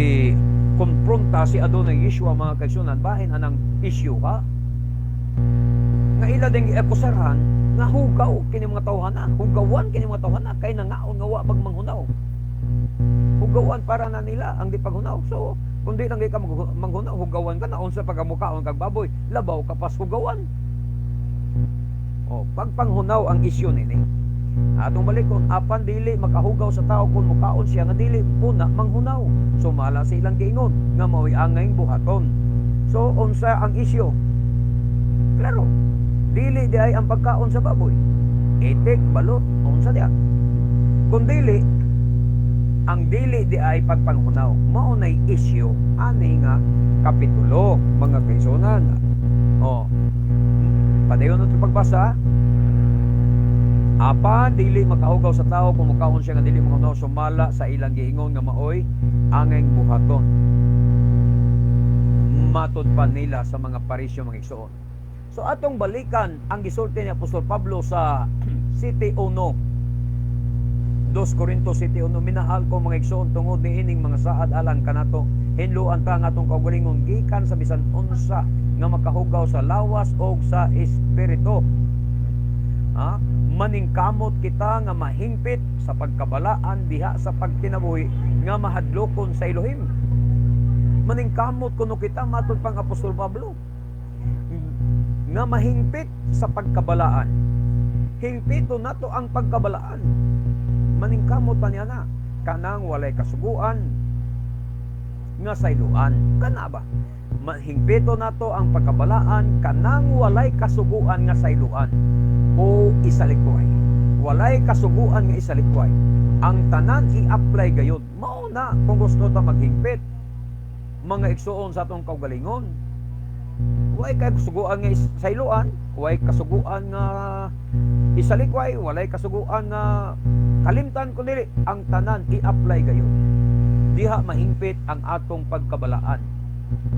konfronta si Adonai Yeshua, mga kaigsunan, bahin anang issue ha. Nga ila ding giakusarhan nga hugaw kini mga tawhana, hugawan kini mga tawhana kay nangaon nga wa magmanghunaw. Hugawan para na nila ang di paghunaw. So, kung di lang ka manghunaw, hugawan ka na. Unsa pagkamukaon kag baboy, labaw ka pas hugawan. O, pagpanghunaw ang isyu nini. Atong balikon, apan dili makahugaw sa tao kung mukaon siya nga dili una manghunaw. Sumala sa ilang giingon nga mao'y angayng buhaton. So, unsa ang isyu? Klaro, dili di ay ang pagkaon sa baboy. Itik, balot, unsa diya. Kung dili, ang dili di ay pagpanghunaw. Mao nay issue ani nga kapitulo, mga kaigsunan. O, padayon nato pagbasa. Apan dili makahugaw sa tao kung mukaon siya nga dili manghunaw, sumala sa ilang giingon nga maoy angayng buhaton. Matod pa nila sa mga Parisyo, mga igsoon. So atong balikan ang gisulti ni Apostol Pablo sa 7:1. 2 Corinto 7:1. Minahal ko mga igsoon, tungod niining mga saad alang kanato, Hinloan ta ang atong kaugalingon gikan sa bisan unsa nga makahugaw sa lawas o sa espiritu. Ha? Maningkamot kita nga mahingpit sa pagkabalaan diha sa pagkinabuhi nga mahadlokon sa Elohim. Maningkamot kuno kita, matud pang Apostol Pablo, nga mahingpit sa pagkabalaan. Hingpito nato ang pagkabalaan. Maningkamot pa niya na kanang walay kasuguan nga sayloan. Kana ba? Mahingpito nato ang pagkabalaan kanang walay kasuguan nga sayloan o isalikway. Walay kasuguan nga isalikway. Ang tanan i-apply gayud. Mao na kung gusto ta maghingpit, mga igsuon, sa atong kaugalingon. Walay kay kasuguan nga sayloan, walay kasuguan nga isalikway, walay kasuguan nga kalimtan kun dili ang tanan i-apply gayud. Diha mahingpit ang atong pagkabalaan,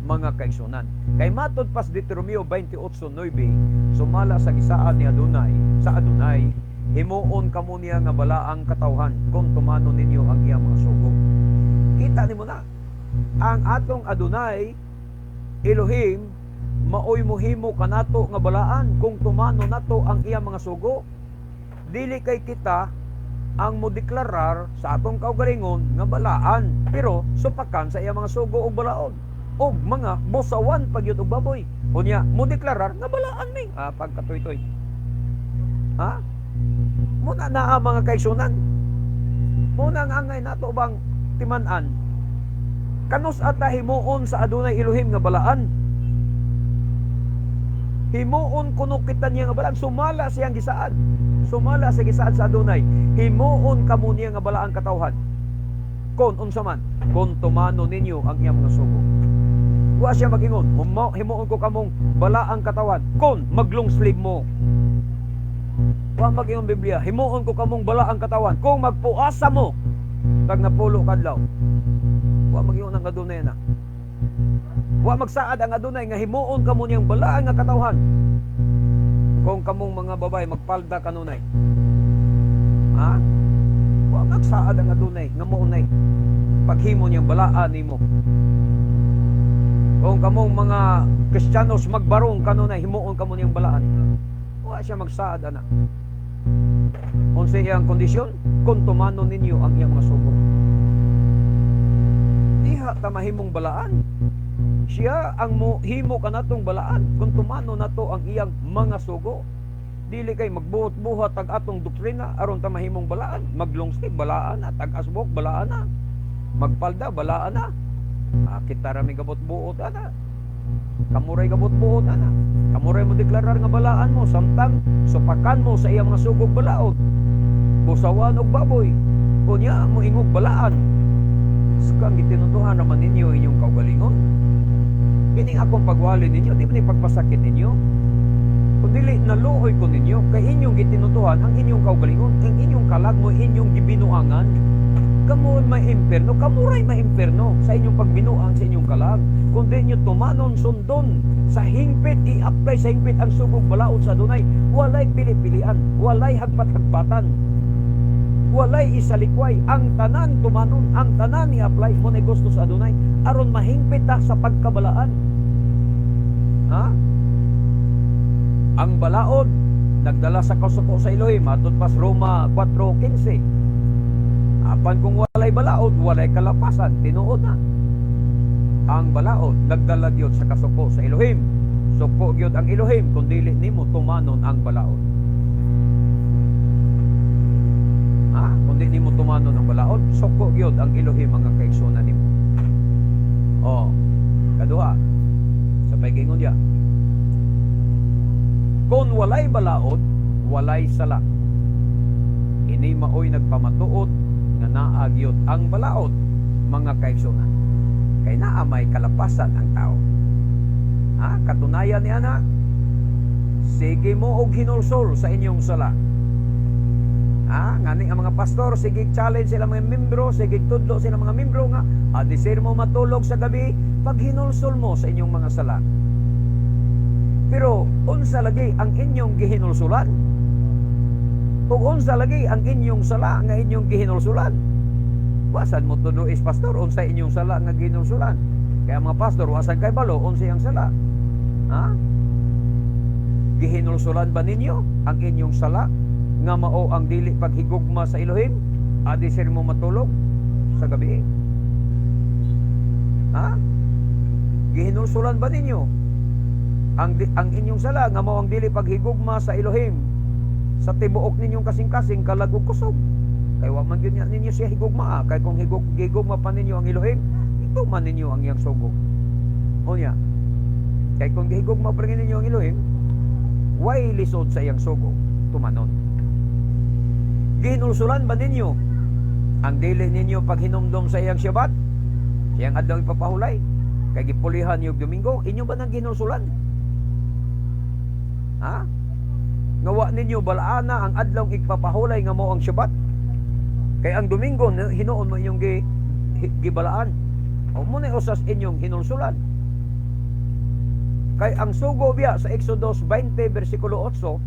mga kaigsunan. Kay matod pas Deuteronomio 28:9, sumala sa gisaad ni Adonai, sa Adonai, himuon kamo niya nga balaang katawhan kung tumanon ninyo ang iyang mga sugo. Kita nimo na, ang atong Adonai Elohim maoy muhimo kanato nga balaan kung tumano nato ang iyang mga sugo. Dili kay kita ang modeklarar sa atong kaugalingon nga balaan, pero supakan sa iyang mga sugo og balaod og mga busawan pagyud og baboy. Unya modeklarar nga balaan mi. Ah, pagkatoy-toy. Ha? Muna naa, mga kaigsunan. Muna ang angay nato bang timan-an. Kanus ata himuon sa Adonai Elohim nga balaan? Himuon kuno kita niya nga balaan sumala siyang gisaad. Sumala sa gisaad sa Adonai. Himuon kamo niya nga balaang katawhan. Kon unsa man, kon tumano ninyo ang iyang mga sugo. Wa siya magingon, "Himuon ko kamong balaang katawan kon mag-long sleeve mo." Wa magingon Biblia, "Himuon ko kamong balaang katawan kung magpuasa mo tag 60 kadlaw." Wa magingon ang Adonai na. Wa magsaad ang Adonai nga himuon kamo niyang balaan nga katawhan kung kamong mga babae magpalda kanunay. Ha? Wa magsaad ang Adonai nga mounay paghimo niyang balaan nimo. Kung kamong mga Kristiyanos magbarong kanunay, himuon kamo niyang balaan. Wa siya magsaad ana. Unsa iyang kondisyon? Kung tumanon ninyo ang iyang mga sugo. Diha ta mahimong balaan. Siya ang mohimo kanatong balaan kung tumano nato ang iyang mga sugo. Dili kay magbuhat-buhat tag atong doktrina aron ta mahimong balaan. Mag-long sleeve, balaan na, tag asbok, balaan na. Magpalda, balaan na. Ah, kita ra may gabot buot ana. Kamuray gabot buot ana. Kamuray mo deklarar nga balaan mo samtang supakan mo sa iyang mga sugog balaod. Busawan og baboy. Unya mo ingog balaan. Kang gitinutuhan naman ninyo inyong kaugalingon. Kining akong pagwali ninyo, di ba ni pagpasakit ninyo? Kung dili, naluoy ko ninyo, kay inyong gitinutuhan ang inyong kaugalingon, ang inyong kalag mo, inyong gibinuangan. Kamo may imperno, kamuray may imperno sa inyong pagbinuang sa inyong kalag. Kung di nyo tumanon, sundon, sa hingpit, i-apply sa hingpit ang sugog balaod sa Adonai. Walay pili-pilian, walay hagpat-hagpatan, walay isalikway. Ang tanan tumanon, ang tanan i-apply mo na gusto sa Adonai aron mahingpit ta sa pagkabalaan. Ha? Ang balaod nagdala sa kasuko sa Elohim, matod pas Roma 4:15. Apan kung walay balaod, walay kalapasan, tinuod na. Ang balaod nagdala gyud sa kasuko sa Elohim. Suko gyud ang Elohim kung dili nimo tumanon ang balaod. Ha? Kung di nimo tumanon ang balaod, suko gyud ang Elohim, mga kaigsunan nimo. Oh, kaduha sa paygingon diya. Kung walay balaod, walay sala. Ini maoy nagpamatuod nga naa gyud ang balaod, mga kaigsunan. Kay naa may kalapasan ang tao. Ha? Katunayan niya na, sige mo og hinulsol sa inyong sala. Ha? Ngani ang mga pastor, sige challenge sila mga membro, sige tudlo sila mga membro nga, adisir mo matulog sa gabi, pag hinulsol mo sa inyong mga sala. Pero unsa lagi ang inyong gihinulsulan? Ug unsa lagi ang inyong sala nga inyong gihinulsulan? Wa sad mo tudlo is pastor unsay inyong sala nga ginulsulan. Kaya mga pastor, wa sad kabalo unsay ang sala. Ha? Gihinulsulan ba ninyo ang inyong sala nga mao ang dili paghigugma sa Elohim? Adi sir mo matulog sa gabi? Ha? Gihinulsulan ba ninyo ang inyong sala nga mao ang dili paghigugma sa Elohim sa tibuok ninyong kasing-kasing, kalag ug kusog? Kay wa man gyud ninyo siya higugma. Kay kung higugma pa ninyo ang Elohim, ituman ninyo ang iyang sugo. Unya, kay kung gihigugma pa rin ninyo ang Elohim, way lisod sa iyang sugo tumanon. Gihinulsulan ba ninyo ang dili ninyo paghinumdom sa iyang Syabat? Siyang adlaw ipapahulay? Kay gipulihan yung Domingo, inyo ba nang gihinulsulan? Ha? Nga wa ninyo balaana ang adlaw igpapahulay nga mao ang Syabat? Kay ang Domingo hinuon mo inyong gibalaan. O mo na usas inyong hinulsulan. Kay ang sugo biya sa Exodus 20 versikulo 8,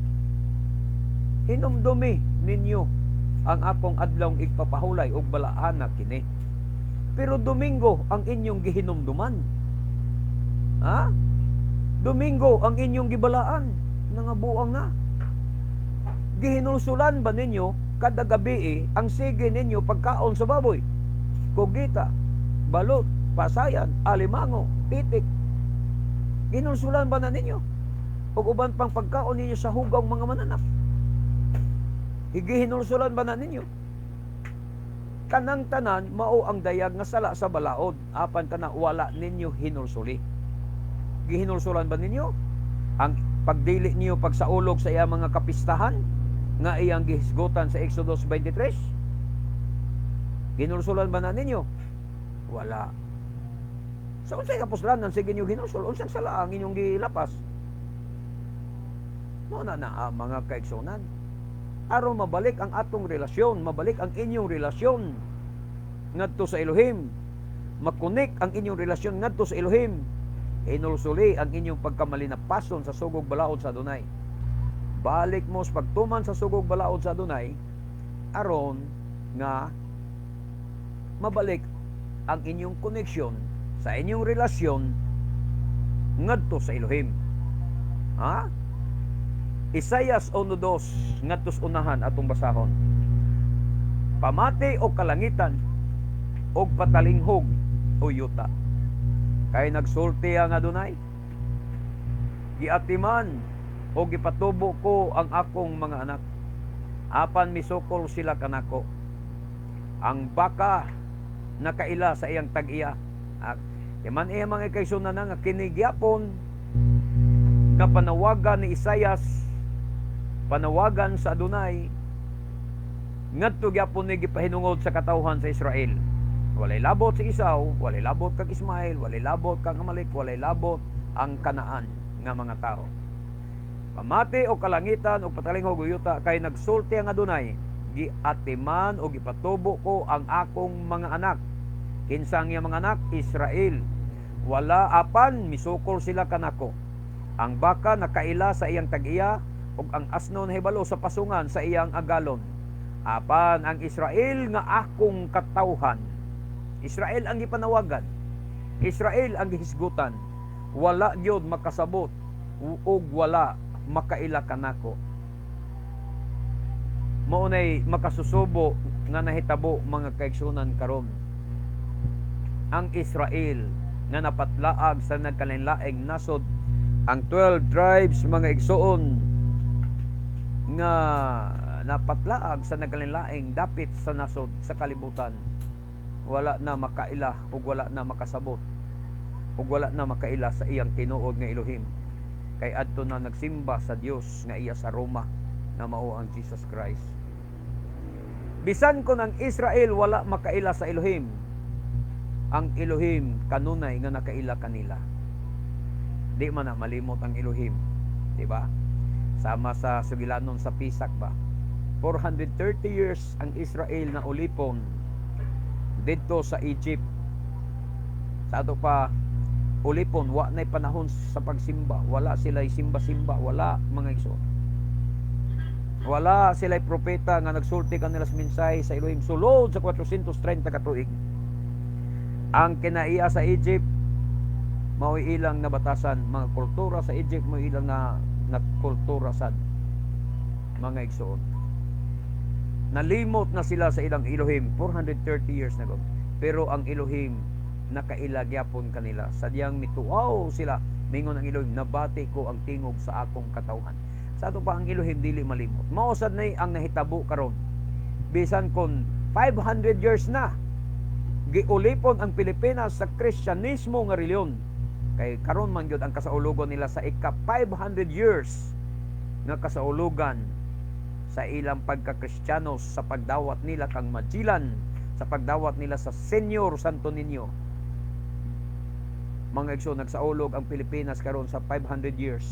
"Hinumdumi ninyo ang akong adlawng igpapahulay ug balaana kini." Pero Domingo ang inyong gihinumduman. Ha? Domingo ang inyong gibalaan. Nangabuang na. Gihinulsulan ba ninyo kada gabi ang sige ninyo pagkaon sa baboy? Kugita, balot, pasayan, alimango, pitik. Ginulsulan ba na ninyo? Ug uban pang pagkaon ninyo sa hugaw mga mananap. Gihinulsulan ba na ninyo? Kanang tanan mao ang dayag nga sala sa balaod, apan kana wala ninyo hinulsuli. Gihinulsulan ba ninyo ang pagdili niyo pagsaulog sa iyang mga kapistahan nga iyang gihisgutan sa Exodus 23? Ginulsulan ba na ninyo? Wala. Sa unsay kapuslanan sige niyo hinulsul, unsang sala ang inyong gilapas? Mao na na ah, mga kaigsunan. Aron mabalik ang atong relasyon, mabalik ang inyong relasyon ngadto sa Elohim, makonek ang inyong relasyon ngadto sa Elohim, hinulsuli ang inyong pagkamalinapason sa sugog balaod sa Adunay. Balik mo sa pagtuman sa sugog balaod sa Adunay aron nga mabalik ang inyong koneksyon sa inyong relasyon ngadto sa Elohim. Ha? Isayas 1:2 ngadto sa unahan atong basahon. "Pamati, o kalangitan, og patalinghog, o yuta. Kay nagsulti ang Adunay. Giatiman o gipatubo ko ang akong mga anak. Apan misukol sila kanako. Ang baka nakaila sa iyang tag-iya." Ah, man iya, mga kaigsunan, nga kini gyapon nga panawagan ni Isayas, panawagan sa Adunay ngadto gyapon ni gipahinungod sa katawhan sa Israel. Walay labot si Esau, walay labot kang Ismael, walay labot kang Amalek, walay labot ang Kanaan nga mga tao. "Pamati, o kalangitan, o patalinghog, o yuta, kay nagsulti ang Adunay. Giatiman o gipatubo ko ang akong mga anak." Kinsa ang iyang mga anak? Israel. "Wala apan misukol sila kanako. Ang baka nakaila sa iyang tag-iya ug ang asno nahibalo sa pasungan sa iyang agalon. Apan ang Israel nga akong katawhan." Israel ang gipanawagan. Israel ang gihisgutan. "Wala gyud makasabot ug wala makaila kanako." Mao nay makasusubo nga nahitabo, mga kaigsunan, karon. Ang Israel nga napatlaag sa nagkalain-laing nasod, ang 12 tribes, mga igsuon, nga napatlaag sa nagkalain-laing dapit sa nasod sa kalibutan, wala na makaila ug wala na makasabot ug wala na makaila sa iyang tinuod nga Elohim kay adto na nagsimba sa Dios nga iya sa Roma nga mao ang Jesus Christ. Bisan kon ang Israel wala makaila sa Elohim, ang Elohim kanunay nga nakaila kanila. Di man na malimot ang Elohim, di ba? Sama sa sugilanon sa Pisak ba? 430 years ang Israel na ulipon didto sa Egypt. Sa ato pa ulipon, wa na'y panahon sa pagsimba. Wala sila simba-simba, wala, mga igsoon. Wala sila'y propeta nga nagsulti kanila sa mensahe sa Elohim sulod sa 430 ka tuig. Ang kinaiya sa Egypt mao'y ilang nabatasan, mga kultura sa Egypt mo ilang na kultura sad, mga igsoon. Nalimot na sila sa ilang Elohim 430 years na gud. Pero ang Elohim nakaila gyapon kanila. Sadyang mituaw sila, mingon ang Elohim, "Nabati ko ang tingog sa akong katawhan." Sa ato pa ang Elohim dili malimot. Mao sad nay ang nahitabo karon. Bisan kon 500 years na giulipon ang Pilipinas sa Kristyanismo nga reliyon. Kay karon man gyud ang kasaulugon nila sa ika 500 years nga kasaulugan sa ilang pagkakristiyanos, sa pagdawat nila kang Magellan, sa pagdawat nila sa Senyor Santo Niño. Mga igsoon, nagsaulog ang Pilipinas karon sa 500 years.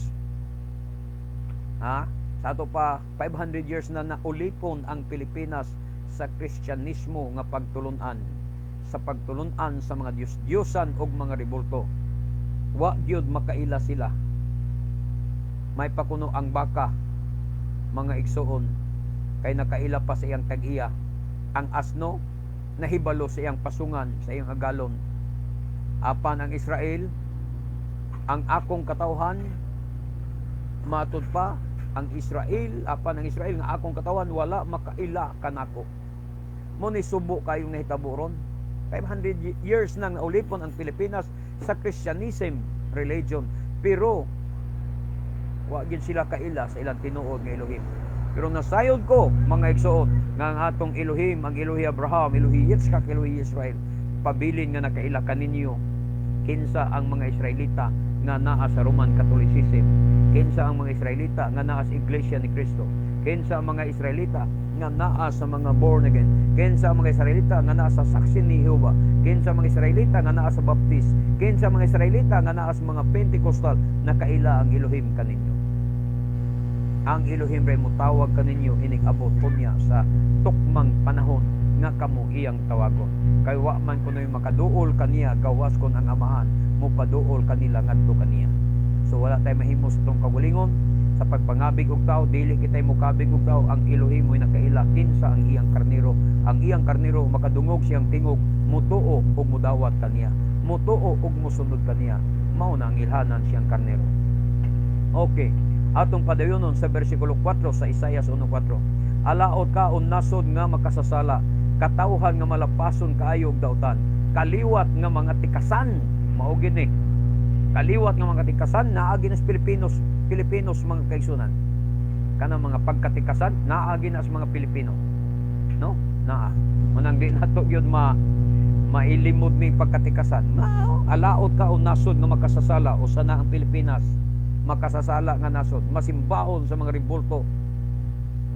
Ha? Sa ato pa, 500 years na naulipon ang Pilipinas sa Kristyanismo nga pagtulunan, sa pagtulunan sa mga Diyos-Diyosan og mga rebulto. Wa gyud makaila sila. May pakuno ang baka, mga igsoon, kay nakaila pa sa iyang tag-iya. Ang asno nahibalo sa iyang pasungan, sa iyang agalon. Apan ang Israel, ang akong katawhan, matud pa ang Israel, apan ang Israel nga akong katawhan wala makaila kanako. Mo ni subo kayong nahitabo ron. 500 years nang naulipon ang Pilipinas sa Christianism religion, pero wa gid sila kaila sa ilang tinuod nga Elohim. Pero nasayod ko, mga igsoon, nga ang atong Elohim, ang Elohi Abraham, Elohi Yitzchak, Elohi Israel, pabilin nga nakaila kaninyo kinsa ang mga Israelita nga naa sa Roman Catholicism, kinsa ang mga Israelita nga naa sa Iglesia ni Cristo, kinsa ang mga Israelita nga naa sa mga born again, kinsa ang mga Israelita nga naa sa Saksi ni Jehova, kinsa ang mga Israelita nga naa sa Baptist, kinsa ang mga Israelita nga naa sa mga Pentecostal. Nakaila ang Elohim kaninyo. Ang Elohim ray mutawag kaninyo inig abot unya sa tukmang panahon nga kamo iyang tawagon, kay wa man kunoy makaduol kaniya gawas kon ang Amahan mopaduol kanila ngadto kaniya. So wala tay mahimo sa atong kaugalingon sa pagpangabig og tao. Dili kitay mokabig og tao. Ang Elohim mo'y nakaila kinsa ang iyang karnero. Ang iyang karnero makadungog siyang tingog, mutuo ug mudawat kaniya, mutuo ug musunod kaniya. Mao na ang ilhanan siyang karnero. Okay, atong padayonon sa bersikulo 4 sa Isaias 1:4. "Alaot ka, o nasod nga makasasala, katawhan nga malapason kaayo og dautan, kaliwat nga mga tikasan." Mao gini. Kaliwat nga mga tikasan, naa gyud sa Pilipinos, Pilipinos, mga kaigsunan. Kanang mga pagkatikasan, naa gyud na sa mga Pilipino. No? Naa. Manang di nato gyud mailimod ni pagkatikasan. Na, "Alaot ka, o nasod nga makasasala," usa na ang Pilipinas makasasala nga nasod, masimbahon sa mga rebulto,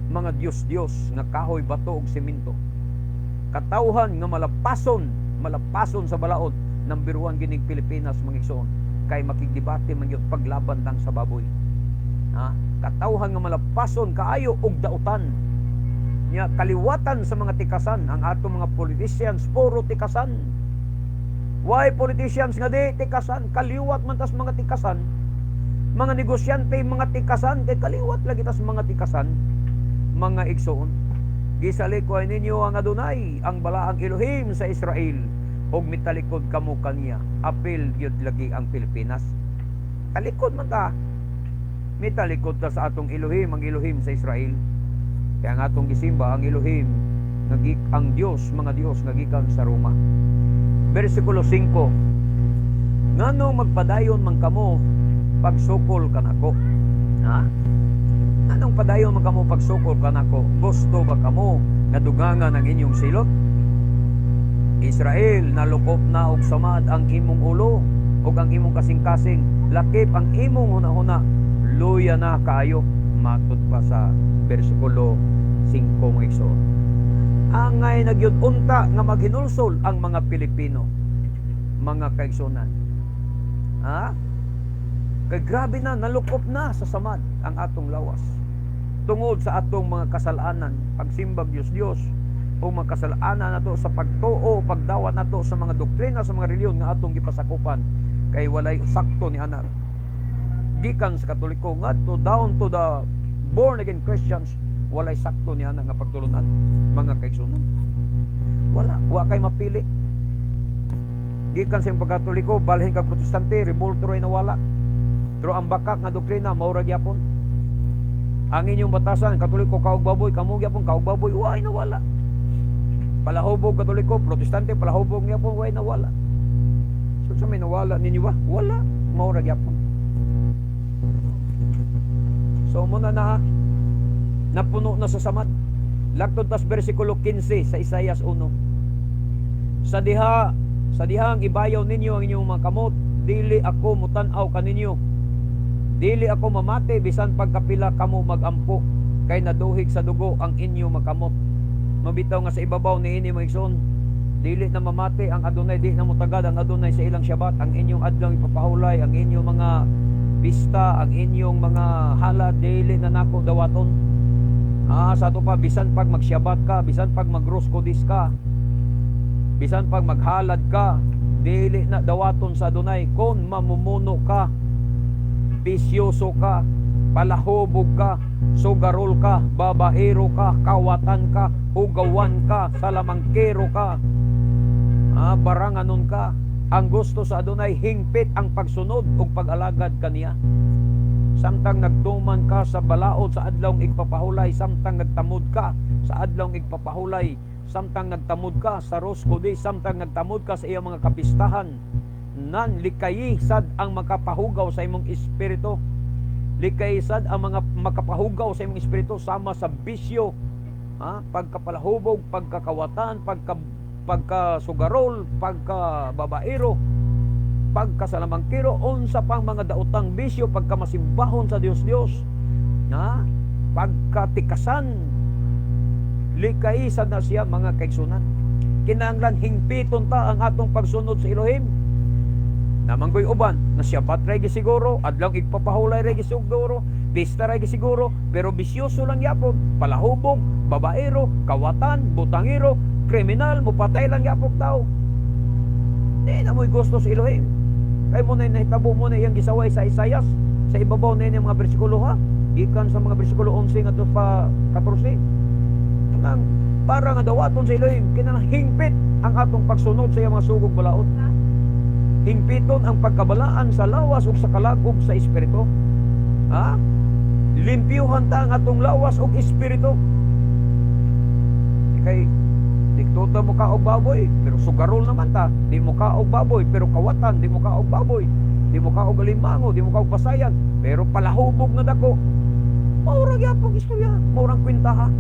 mga Diyos-Diyos nga kahoy, bato ug semento. "Katawhan nga malapason, malapason sa balaod." Number 1 gining Pilipinas, mga igsoon, kay makigdebate man gyud paglaban lang sa baboy. Ha? "Katawhan nga malapason kaayo og dautan." Nya kaliwatan sa mga tikasan. Ang atong mga politicians puro tikasan. Why politicians nga di tikasan? Kaliwat man tas mga tikasan. Mga negosyante, mga tikasan, kay kaliwat lagi tas mga tikasan, mga igsoon. "Gisalikoy ninyo ang Adonai, ang balaang Elohim sa Israel, ug mitalikod kamo kaniya." Apil gyud lagi ang Pilipinas. Talikod man ta. Mitalikod ta sa atong Elohim, ang Elohim sa Israel. Kaya ang atong gisimba ang Elohim nga ang Dios, mga Dios nga gikan sa Roma. Bersikulo 5. "Nganong magpadayon man kamo pagsukol kanako?" Ha? "Anong padayon man kamo pagsukol kanako? Gusto ba kamo nga dugangan ang inyong silot? Israel, nalukop na og samad ang imong ulo ug ang imong kasing-kasing, lakip ang imong hunahuna, luya na kaayo." Matud pa sa bersikulo 5, mga igsoon. Angay na gyud unta nga maghinulsol ang mga Pilipino, mga kaigsunan. Ha? Kay grabe na, nalukop na sa samad ang atong lawas. Tungod sa atong mga kasalanan, pagsimbag Diyos Diyos, o mga kasalanan nato sa pagtuo, pagdawat nato sa mga doktrina sa mga reliyon nga atong gipasakupan, kay walay sakto ni ana. Gikan sa Katoliko ngadto down to the born again Christians, Walay sakto niya na nga pagtulunan, mga kaigsunan. Wala, wa kay mapili. Gikan sa imong pagkatoliko, balhin kag Protestante, rebulto ray nawala. Pero ang bakak nga doktrina mao ra gyapon. Ang inyong batasan, Katoliko kaog baboy, kamo gyapon kaog baboy, way nawala. Palahubog Katoliko, Protestante, palahubog gyapon, way nawala. So sa may nawala ninyo ba? Wala, mao ra gyapon. So muna na napuno na sa samad. Laktod tas versikulo 15 sa Isaias 1. Sa dihang ibayaw ninyo ang inyong mga kamot, dili ako mutan-aw kaninyo. Dili ako mamati bisan pagkapila kamo magampo, kay naduhig sa dugo ang inyong makamot. Mabitaw nga sa ibabaw niini, mga igsoon, dili na mamati ang Adonay, di na mutagad ang Adonay sa ilang Syabat, ang inyong adlaw ipapahulay, ang inyong mga pista, ang inyong mga halad, dili na nako dawaton. Sa ato pa, bisan pag magsyabat ka, bisan pag magrosko ka, bisan pag maghalad ka, dili na dawaton sa Adonay kung mamumuno ka, bisyoso ka, palahubog ka, sugarol ka, babaero ka, kawatan ka, hugawan ka, salamangkero ka, baranganon ka. Ang gusto sa Adonay, hingpit ang pagsunod ug pag-alagad kaniya. Samtang nagtuman ka sa balaod sa adlawng igpapahulay, samtang nagtamod ka sa adlawng igpapahulay, samtang nagtamod ka sa Rosko Day, samtang nagtamod ka sa iyang mga kapistahan, nan likayi sad ang makapahugaw sa imong espiritu. Likayi sad ang mga makapahugaw sa imong espiritu sama sa bisyo, ha? Pagkapalahubog, pagkakawatan, pagkasugarol, pagkababaero, pagkasalamangkero, unsa pang mga daotang bisyo, pagkamasimbahon sa Dios-Dios, na pagkatikasan, likay sad na siya, mga kaigsunan. Kinahanglan hingpiton ta ang atong pagsunod sa Elohim. Namanggoy uban, na Syabat ra siguro, adlaw igpapahulay ra siguro, pista ra siguro, pero bisyoso lang yapon, palahubog, babaero, kawatan, butangero, kriminal, mupatay lang yapon tao. Di na mo'y gusto sa Elohim. Kay mo na nahitabo mo na iyang gisaway sa Isayas, sa ibabaw na yung mga bersikulo ha, gikan sa mga bersikulo 11 ngadto pa 14. Kanang para nga dawaton sa Elohim, kinahanglan hingpit ang atong pagsunod sa iyang mga sugog balaod. Hingpiton ang pagkabalaan sa lawas ug sa kalag ug sa espiritu. Ha? Limpyuhan ta ang atong lawas ug espiritu. E kay diktuta mo ka og baboy, pero sugarol naman ta. Di mo ka og baboy, pero kawatan. Di mo ka og baboy. Di mo ka og alimango, di mo ka og pasayan, pero palahubog nga dako. Mao ra gyapon istorya, mao rang kwenta ha.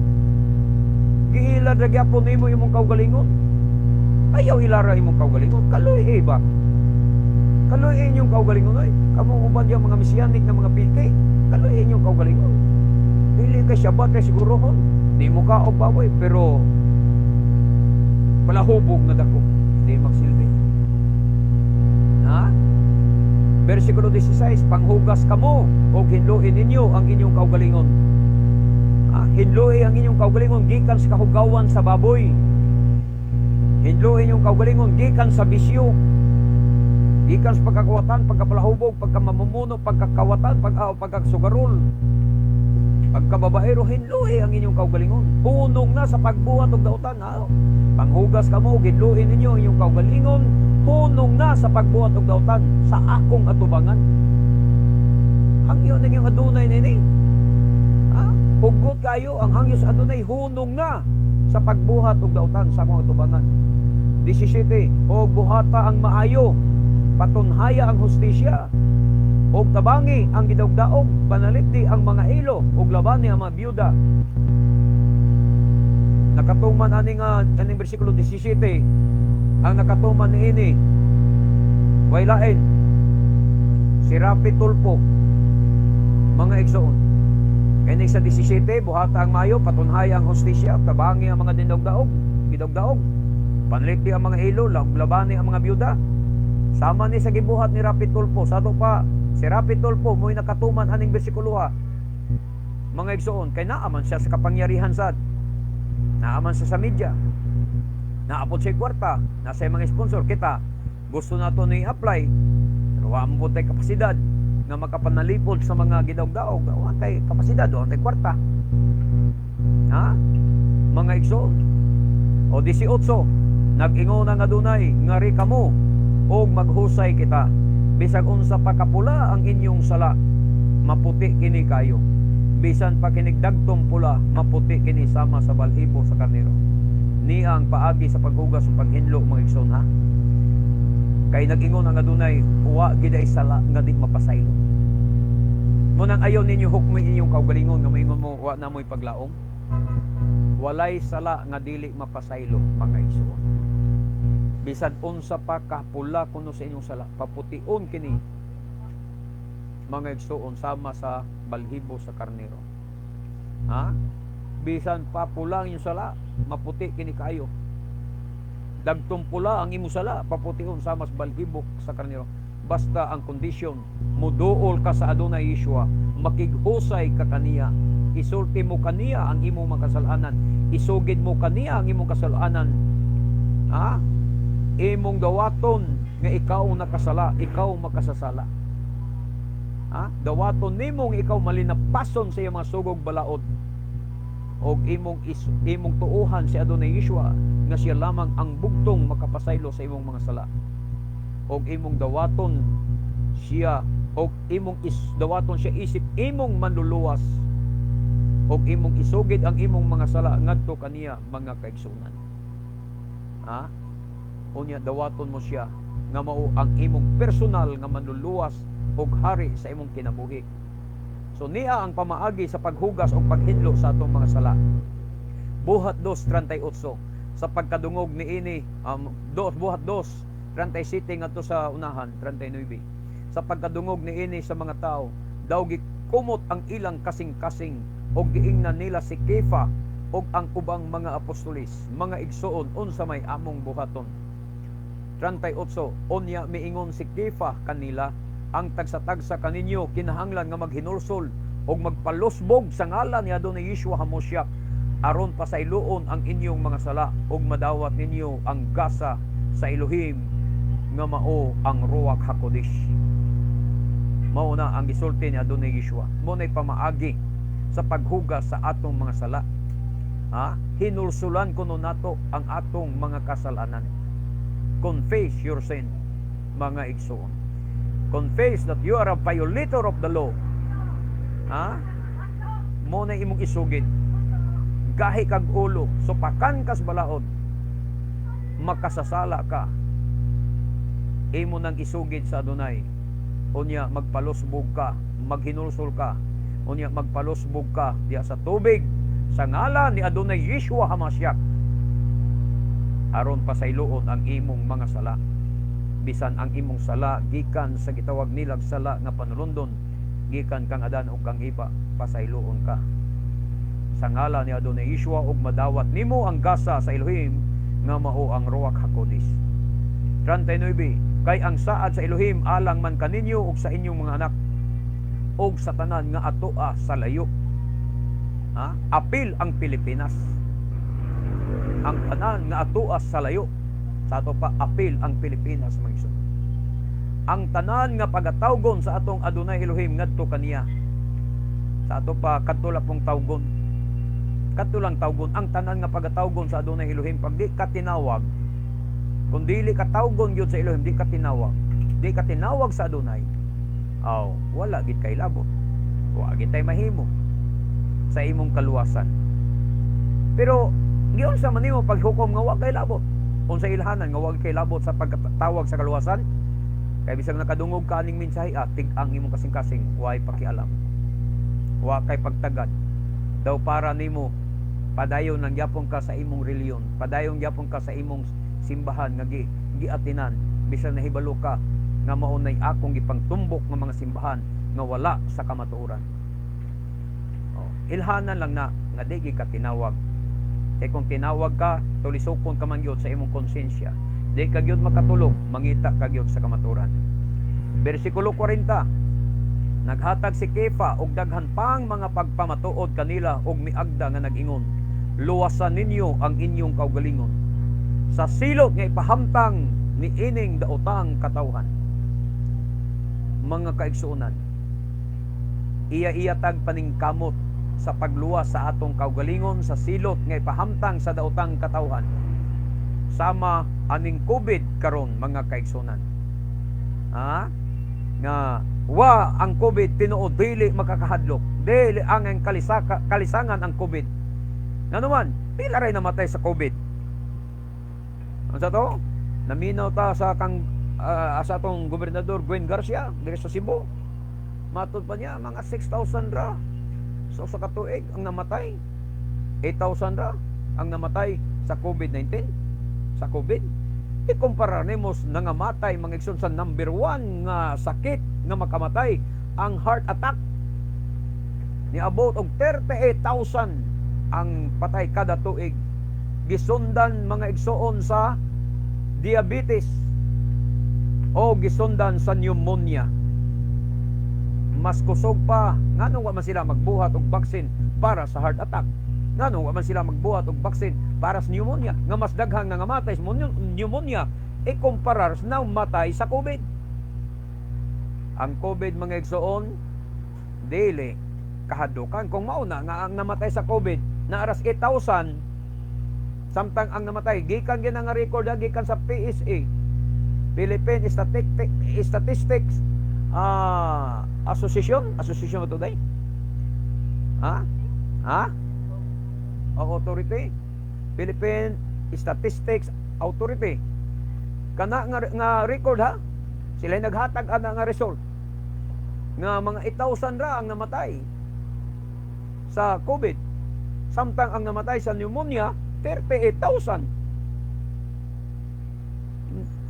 Giilad ra gyapon nimo imong kaugalingon. Ayaw ilara imong kaugalingon, kaloy ba? Kaloy inyong kaugalingon oy. Kamo uban diyan mga mesianic na mga piki. Kaloy inyong kaugalingon. Dili kay Syabat kay sigurohon. Di mo ka og baboy, pero palahubog na dako. Di magsilbi. Ha? Versikulo 16, panghugas kamo og hinluin ninyo ang inyong kaugalingon. Ha? Hinluhi ang inyong kaugalingon gikan sa kahugawan sa baboy. Hinluhi inyong kaugalingon gikan sa bisyo. Gikan sa pagkakawatan, pagkapalahubog, pagkamamumuno, pagkakawatan, pagkasugarol, pagkababaero, hinluhi ang inyong kaugalingon. Hunong na sa pagbuhat og dautan. Ha? Panghugas kamo, hinluhi ninyo ang inyong kaugalingon. Hunong na sa pagbuhat og dautan sa akong atubangan. Hangyo ninyo Adonay nini. Ha? Hugot kayo ang hangyo sa Adonay, hunong na sa pagbuhat og dautan sa akong atubangan. 17, og buhata ang maayo, patunhaya ang hustisya, og tabangi ang gidawgdaog, panalipdi ang mga ilo, ug labani ang mga byuda. Nakatuman ani nga aning bersikulo 17, ang nakatuman niini way lain si Rapi Tulfo, mga igsoon. Kay sa 17, buhata ang mayo, patunhaya ang hustisya, tabangi ang mga dinugdaog, gidawgdaog, panlipdi ang mga ilo, labani ang mga byuda. Sama ni sa gibuhat ni Rapi Tulfo. Sa ato pa, si Rapi Tulfo mo'y nakatuman aning bersikulo ha, mga igsoon, kay naaman siya sa kapangyarihan sad. Naaman siya sa media. Naapot siya kwarta, nasa mga sponsor kita. Gusto nato ni apply, pero wa mo tay kapasidad nga makapanalipod sa mga gidawg-daog. Wa tay kapasidad, wa tay kwarta. Ha? Mga igsoon. O 18, nag-ingon ang Adunay, "Ngari kamo og maghusay kita. Bisag unsa pa kapula ang inyong sala, maputi kini kayo. Bisan pa kinig dagtong pula, maputi kini sama sa balhibo sa karnero." Niya ang paagi sa paghugas ug paghinlo, mga igsoon, ha. Kay nag-ingon ang Adunay, wa giday sala nga di mapasaylo. Mao nang ayaw ninyo hukmi inyong kaugalingon nga moingon mo, "Wa na mo'y paglaom." Walay sala nga dili mapasaylo, mga igsoon. Bisan unsa pa kapula kuno sa inyong sala, papution kini, mga igsoon, sama sa balhibo sa karnero. Ha? Bisan pa pula ang inyong sala, maputi kini kaayo. Dagtong pula ang imong sala, papution sama sa balhibo sa karnero. Basta ang kondisyon, muduol ka sa Adonai Yeshua, makighusay ka kaniya, isulti mo kaniya ang imong mga kasalanan, isugid mo kaniya ang imong kasalanan. Ha? Imong dawaton nga ikaw nakasala, ikaw makasasala. Ha? Dawaton nimong ikaw malinapason sa iyang mga sugog balaod. Og imong tuuhan si Adonai Yeshua nga siya lamang ang bugtong makapasaylo sa imong mga sala. Og imong dawaton siya og imong dawaton siya isip imong manluluwas og imong isugid ang imong mga sala ngadto kaniya, mga kaigsunan. Ha? Unya dawaton mo siya nga mao ang imong personal nga manluluwas ug hari sa imong kinabuhi. So niya ang pamaagi sa paghugas o paghinlo sa atong mga sala. Buhat 2:38, sa pagkadungog niini dos Buhat 2:37 ngadto sa unahan 39. Sa pagkadungog niini sa mga tao, daw gikumot ang ilang kasing-kasing og giingnan nila si Kefa ug ang ubang mga apostolis, "Mga igsuon, unsa may among buhaton?" 38, unya miingon si Kefa kanila, "Ang tagsa-tagsa kaninyo kinahanglan nga maghinulsol ug magpalusbog sa ngalan ni Adonai Yeshua HaMoshiach aron pasayloon ang inyong mga sala ug madawat ninyo ang gasa sa Elohim nga mao ang Ruach HaKodesh." Mao na ang gisulti ni Adonai Yeshua. Mao na'y pamaagi sa paghugas sa atong mga sala. Ha? Hinulsulan kuno nato ang atong mga kasalanan. Confess your sin, mga igsoon. Confess that you are a violator of the law. Ha? Mao na imong isugid. Gahi kag ulo, supakan kas balaod. Makasasala ka. Imo nang isugid sa Adonai. Unya magpalusbog ka, maghinulsol ka. Unya magpalusbog ka diya sa tubig sa ngalan ni Adonai Yeshua HaMashiach aron pasayloon ang imong mga sala, bisan ang imong sala gikan sa gitawag nilag sala nga panulundon gikan kang Adan ug kang Eva, pasayloon ka sa ngalan ni Adonai Yeshua ug madawat nimo ang gasa sa Elohim nga mao ang Ruach HaKodesh. 39, kay ang saad sa Elohim alang man kaninyo ug sa inyong mga anak ug sa tanan nga atoa sa layo. Ha? Apil ang Pilipinas. Ang tanan nga atoa sa layo. Sa ato pa, apil ang Pilipinas, mga igsoon. Ang tanan nga pagatawgon sa atong Adonai Elohim ngadto kaniya. Sa ato pa, kadto lang pong tawgon. Kadto lang tawgon ang tanan nga pagatawgon sa Adonai Elohim. Pag di ka tinawag, kung dili ka tawgon gyud sa Elohim, di ka tinawag. Di ka tinawag sa Adonai. Aw, wala gid kay labot. Wa gid tay mahimo sa imong kaluwasan. Pero giunsa man nimo paghukom nga wa kay labot? Unsa ilhanan nga wa kay labot sa pagtawag sa kaluwasan? Kay bisag nakadungog ka aning mensahe, tig-ang imong kasing-kasing, way pakialam. Wa kay pagtagad. Daw para nimo padayon lang gyapon ka sa imong reliyon, padayon gyapon ka sa imong simbahan nga giatinan, bisan nahibalo ka nga mao nay akong gipangtumbok nga mga simbahan nga wala sa kamatuoran. Oh, ilhanan lang na nga di gid ka tinawag. Kay kung tinawag ka, tulisokon ka man gyud sa imong konsensya. Di ka gyud makatulog, mangita ka gyud sa kamatuoran. Bersikulo 40. Naghatag si Kefa og daghan pang mga pagpamatuod kanila og miagda nga nag-ingon, "Luwasan ninyo ang inyong kaugalingon sa silot nga ipahamtang ni ining daotang katawhan." Mga kaigsuonan, iya-iya tag paningkamot. Sa pagluwas sa atong kaugalingon sa silot nga ipahamtang sa daotang katawhan. Sama aning COVID karon, mga kaigsunan. Ha? Nga wa ang COVID tinuod, dili makakahadlok. Dili ang kalisangan ang COVID. Nga naman, pila ray namatay sa COVID? Unsa to? Naminaw ta sa kang sa atong gobernador Gwen Garcia diri sa Cebu. Matod pa niya, mga 6,000 ra. So sa katuig ang namatay, 8,000 ra ang namatay sa COVID-19, sa COVID. Ikumpara nimo nangamatay, mga igsoon, sa number one nga sakit nga makamatay, ang heart attack. Niabot og 38,000 ang patay kada tuig. Gisundan, mga igsoon, sa diabetes o gisundan sa pneumonia. Mas kusog pa. Nganong wa man sila magbuhat og vaccine para sa heart attack? Nganong wa man sila magbuhat og vaccine para sa pneumonia, nga mas daghang nangamatay sa pneumonia ikumparar sa namatay sa COVID? Ang COVID, mga igsoon, dili kahadlukan kung mauna nga ang namatay sa COVID na aras 8,000, samtang ang namatay gikan gyud nga record ha, gikan sa PSA, Philippine Statistics Association. Association ba to, day? Ha ha o authority, Philippine Statistics Authority, kana nga record ha, sila naghatag ana nga result nga mga 8,000 ra ang namatay sa COVID, samtang ang namatay sa pneumonia 38,000.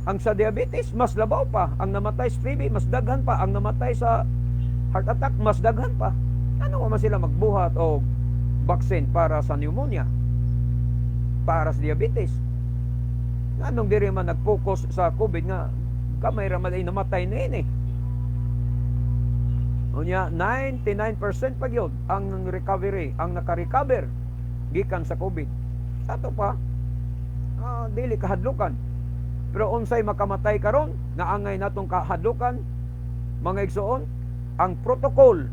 Ang sa diabetes mas labaw pa, ang namatay sa TB mas daghan pa, ang namatay sa heart attack mas daghan pa. Ano man sila magbuhat og vaccine para sa pneumonia, para sa diabetes? Nganong diri man nag-focus sa COVID nga gamay ra man ay namatay na ini? Unya, 99% pa gyud ang recovery, ang naka-recover gikan sa COVID. Sa ato pa, dili kahadlukan. Pero unsay makamatay karon nga angay natong kahadlukan, mga igsoon? Ang protocol.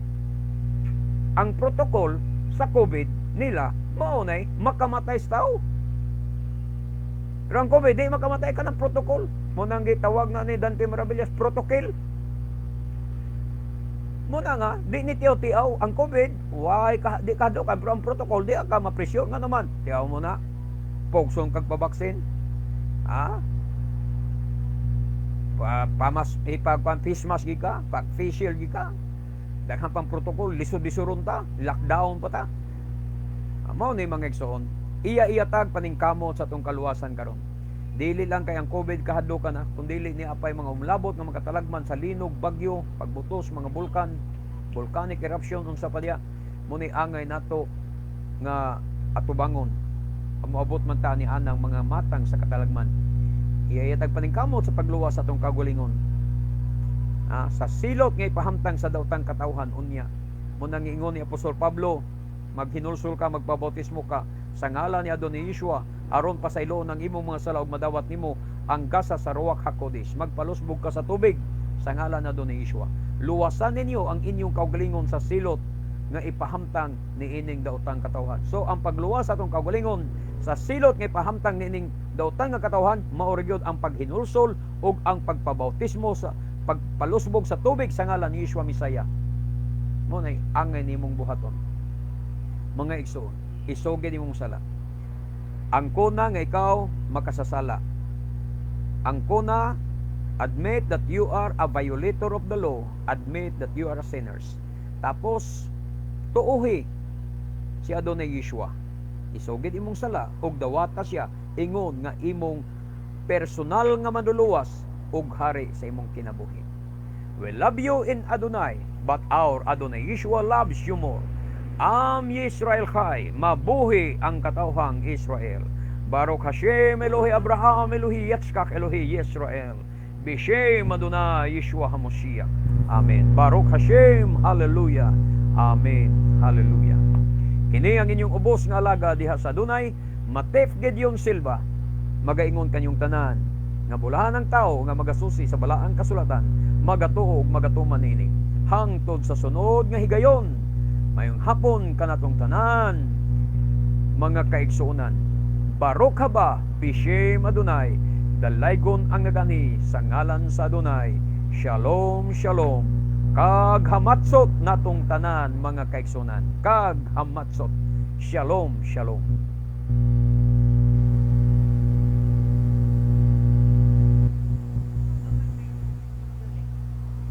Ang protocol sa COVID nila mao nay makamatay sa tao. Pero ang COVID, di makamatay ka ng protocol. Mao nang gitawag na ni Dante Maravillas, protocol. Muna nga, di ni tiyaw-tiyaw. Ang COVID, why ka, di ka kahadlukan. Pero ang protocol, di ka mapresyo. Nga naman, tiyaw mo na. Pugson kag pabaksin. Ha? Pamas, ipag face mask gi ka, pag face shield gi ka. Daghan pang protocol, lisod-lisuron ta, lockdown pa ta. Mao ni, mga igsoon. Iya-iya tag paningkamot sa atong kaluwasan karon. Dili lang kay ang COVID kahadlokan na, kun dili ni apay mga umlabot nga makatalagman sa linog, bagyo, pagbutos, mga bulkan, volcanic eruption, unsa pa diya. Mao ni angay nato nga atubangon. Moabot man ta ni anang mga matang sa katalagman. Iya-iya tag paningkamot sa pagluwas sa atong kaugalingon. Sa silot nga ipahamtang sa daotang katawhan unya. Mao nang giingon ni Apostol Pablo, maghinulsol ka, magpabautismo ka sa ngalan ni Adonai Yeshua aron pasayloon ang imong mga sala ug madawat nimo ang gasa sa Ruach HaKodesh. Magpalusbog ka sa tubig sa ngalan ni Adonai Yeshua. Luwasan ninyo ang inyong kaugalingon sa silot nga ipahamtang niining daotang katawhan. So ang pagluwas sa atong kaugalingon sa silot nga ipahamtang niining daotang nga katawhan mao gyud ang paghinulsol ug ang pagpabautismo sa pagpalusbog sa tubig sa ngalan ni Yeshua Mesaya. Mao nay angay nimong buhaton. Mga igsoon, isugid imong sala. Angkona nga ikaw makasasala. Angkona, admit that you are a violator of the law, admit that you are a sinners. Tapos tuuhi si Adonai Yeshua. Isugid imong sala ug dawata siya ingon nga imong personal nga manluluwas ug hari sa imong kinabuhi. We love you in Adonai, but our Adonai Yeshua loves you more. Am Yisrael Chai, mabuhi ang katawhang Israel. Baruch Hashem, Elohi Abraham, Elohi Yitzchak, Elohi Yisrael. Bishem Adonai Yeshua HaMashiach. Amen. Baruch Hashem, Hallelujah. Amen. Hallelujah. Kini ang inyong ubos nga alaga diha sa Adonai, Matef Gideon Silva. Magaingon kanyong tanan nga bulahan ang tao nga magasusi sa balaang kasulatan, magatuo ug magatuman nini. Hangtod sa sunod nga higayon. Mayong hapon kanatong tanan, mga kaigsuonan. Baruch haba bishem Adonai, dalaygon ang nag-anhi sa ngalan sa Adonai. Shalom, shalom. Kag hamatsot natong tanan, mga kaigsuonan. Kag hamatsot. Shalom, shalom.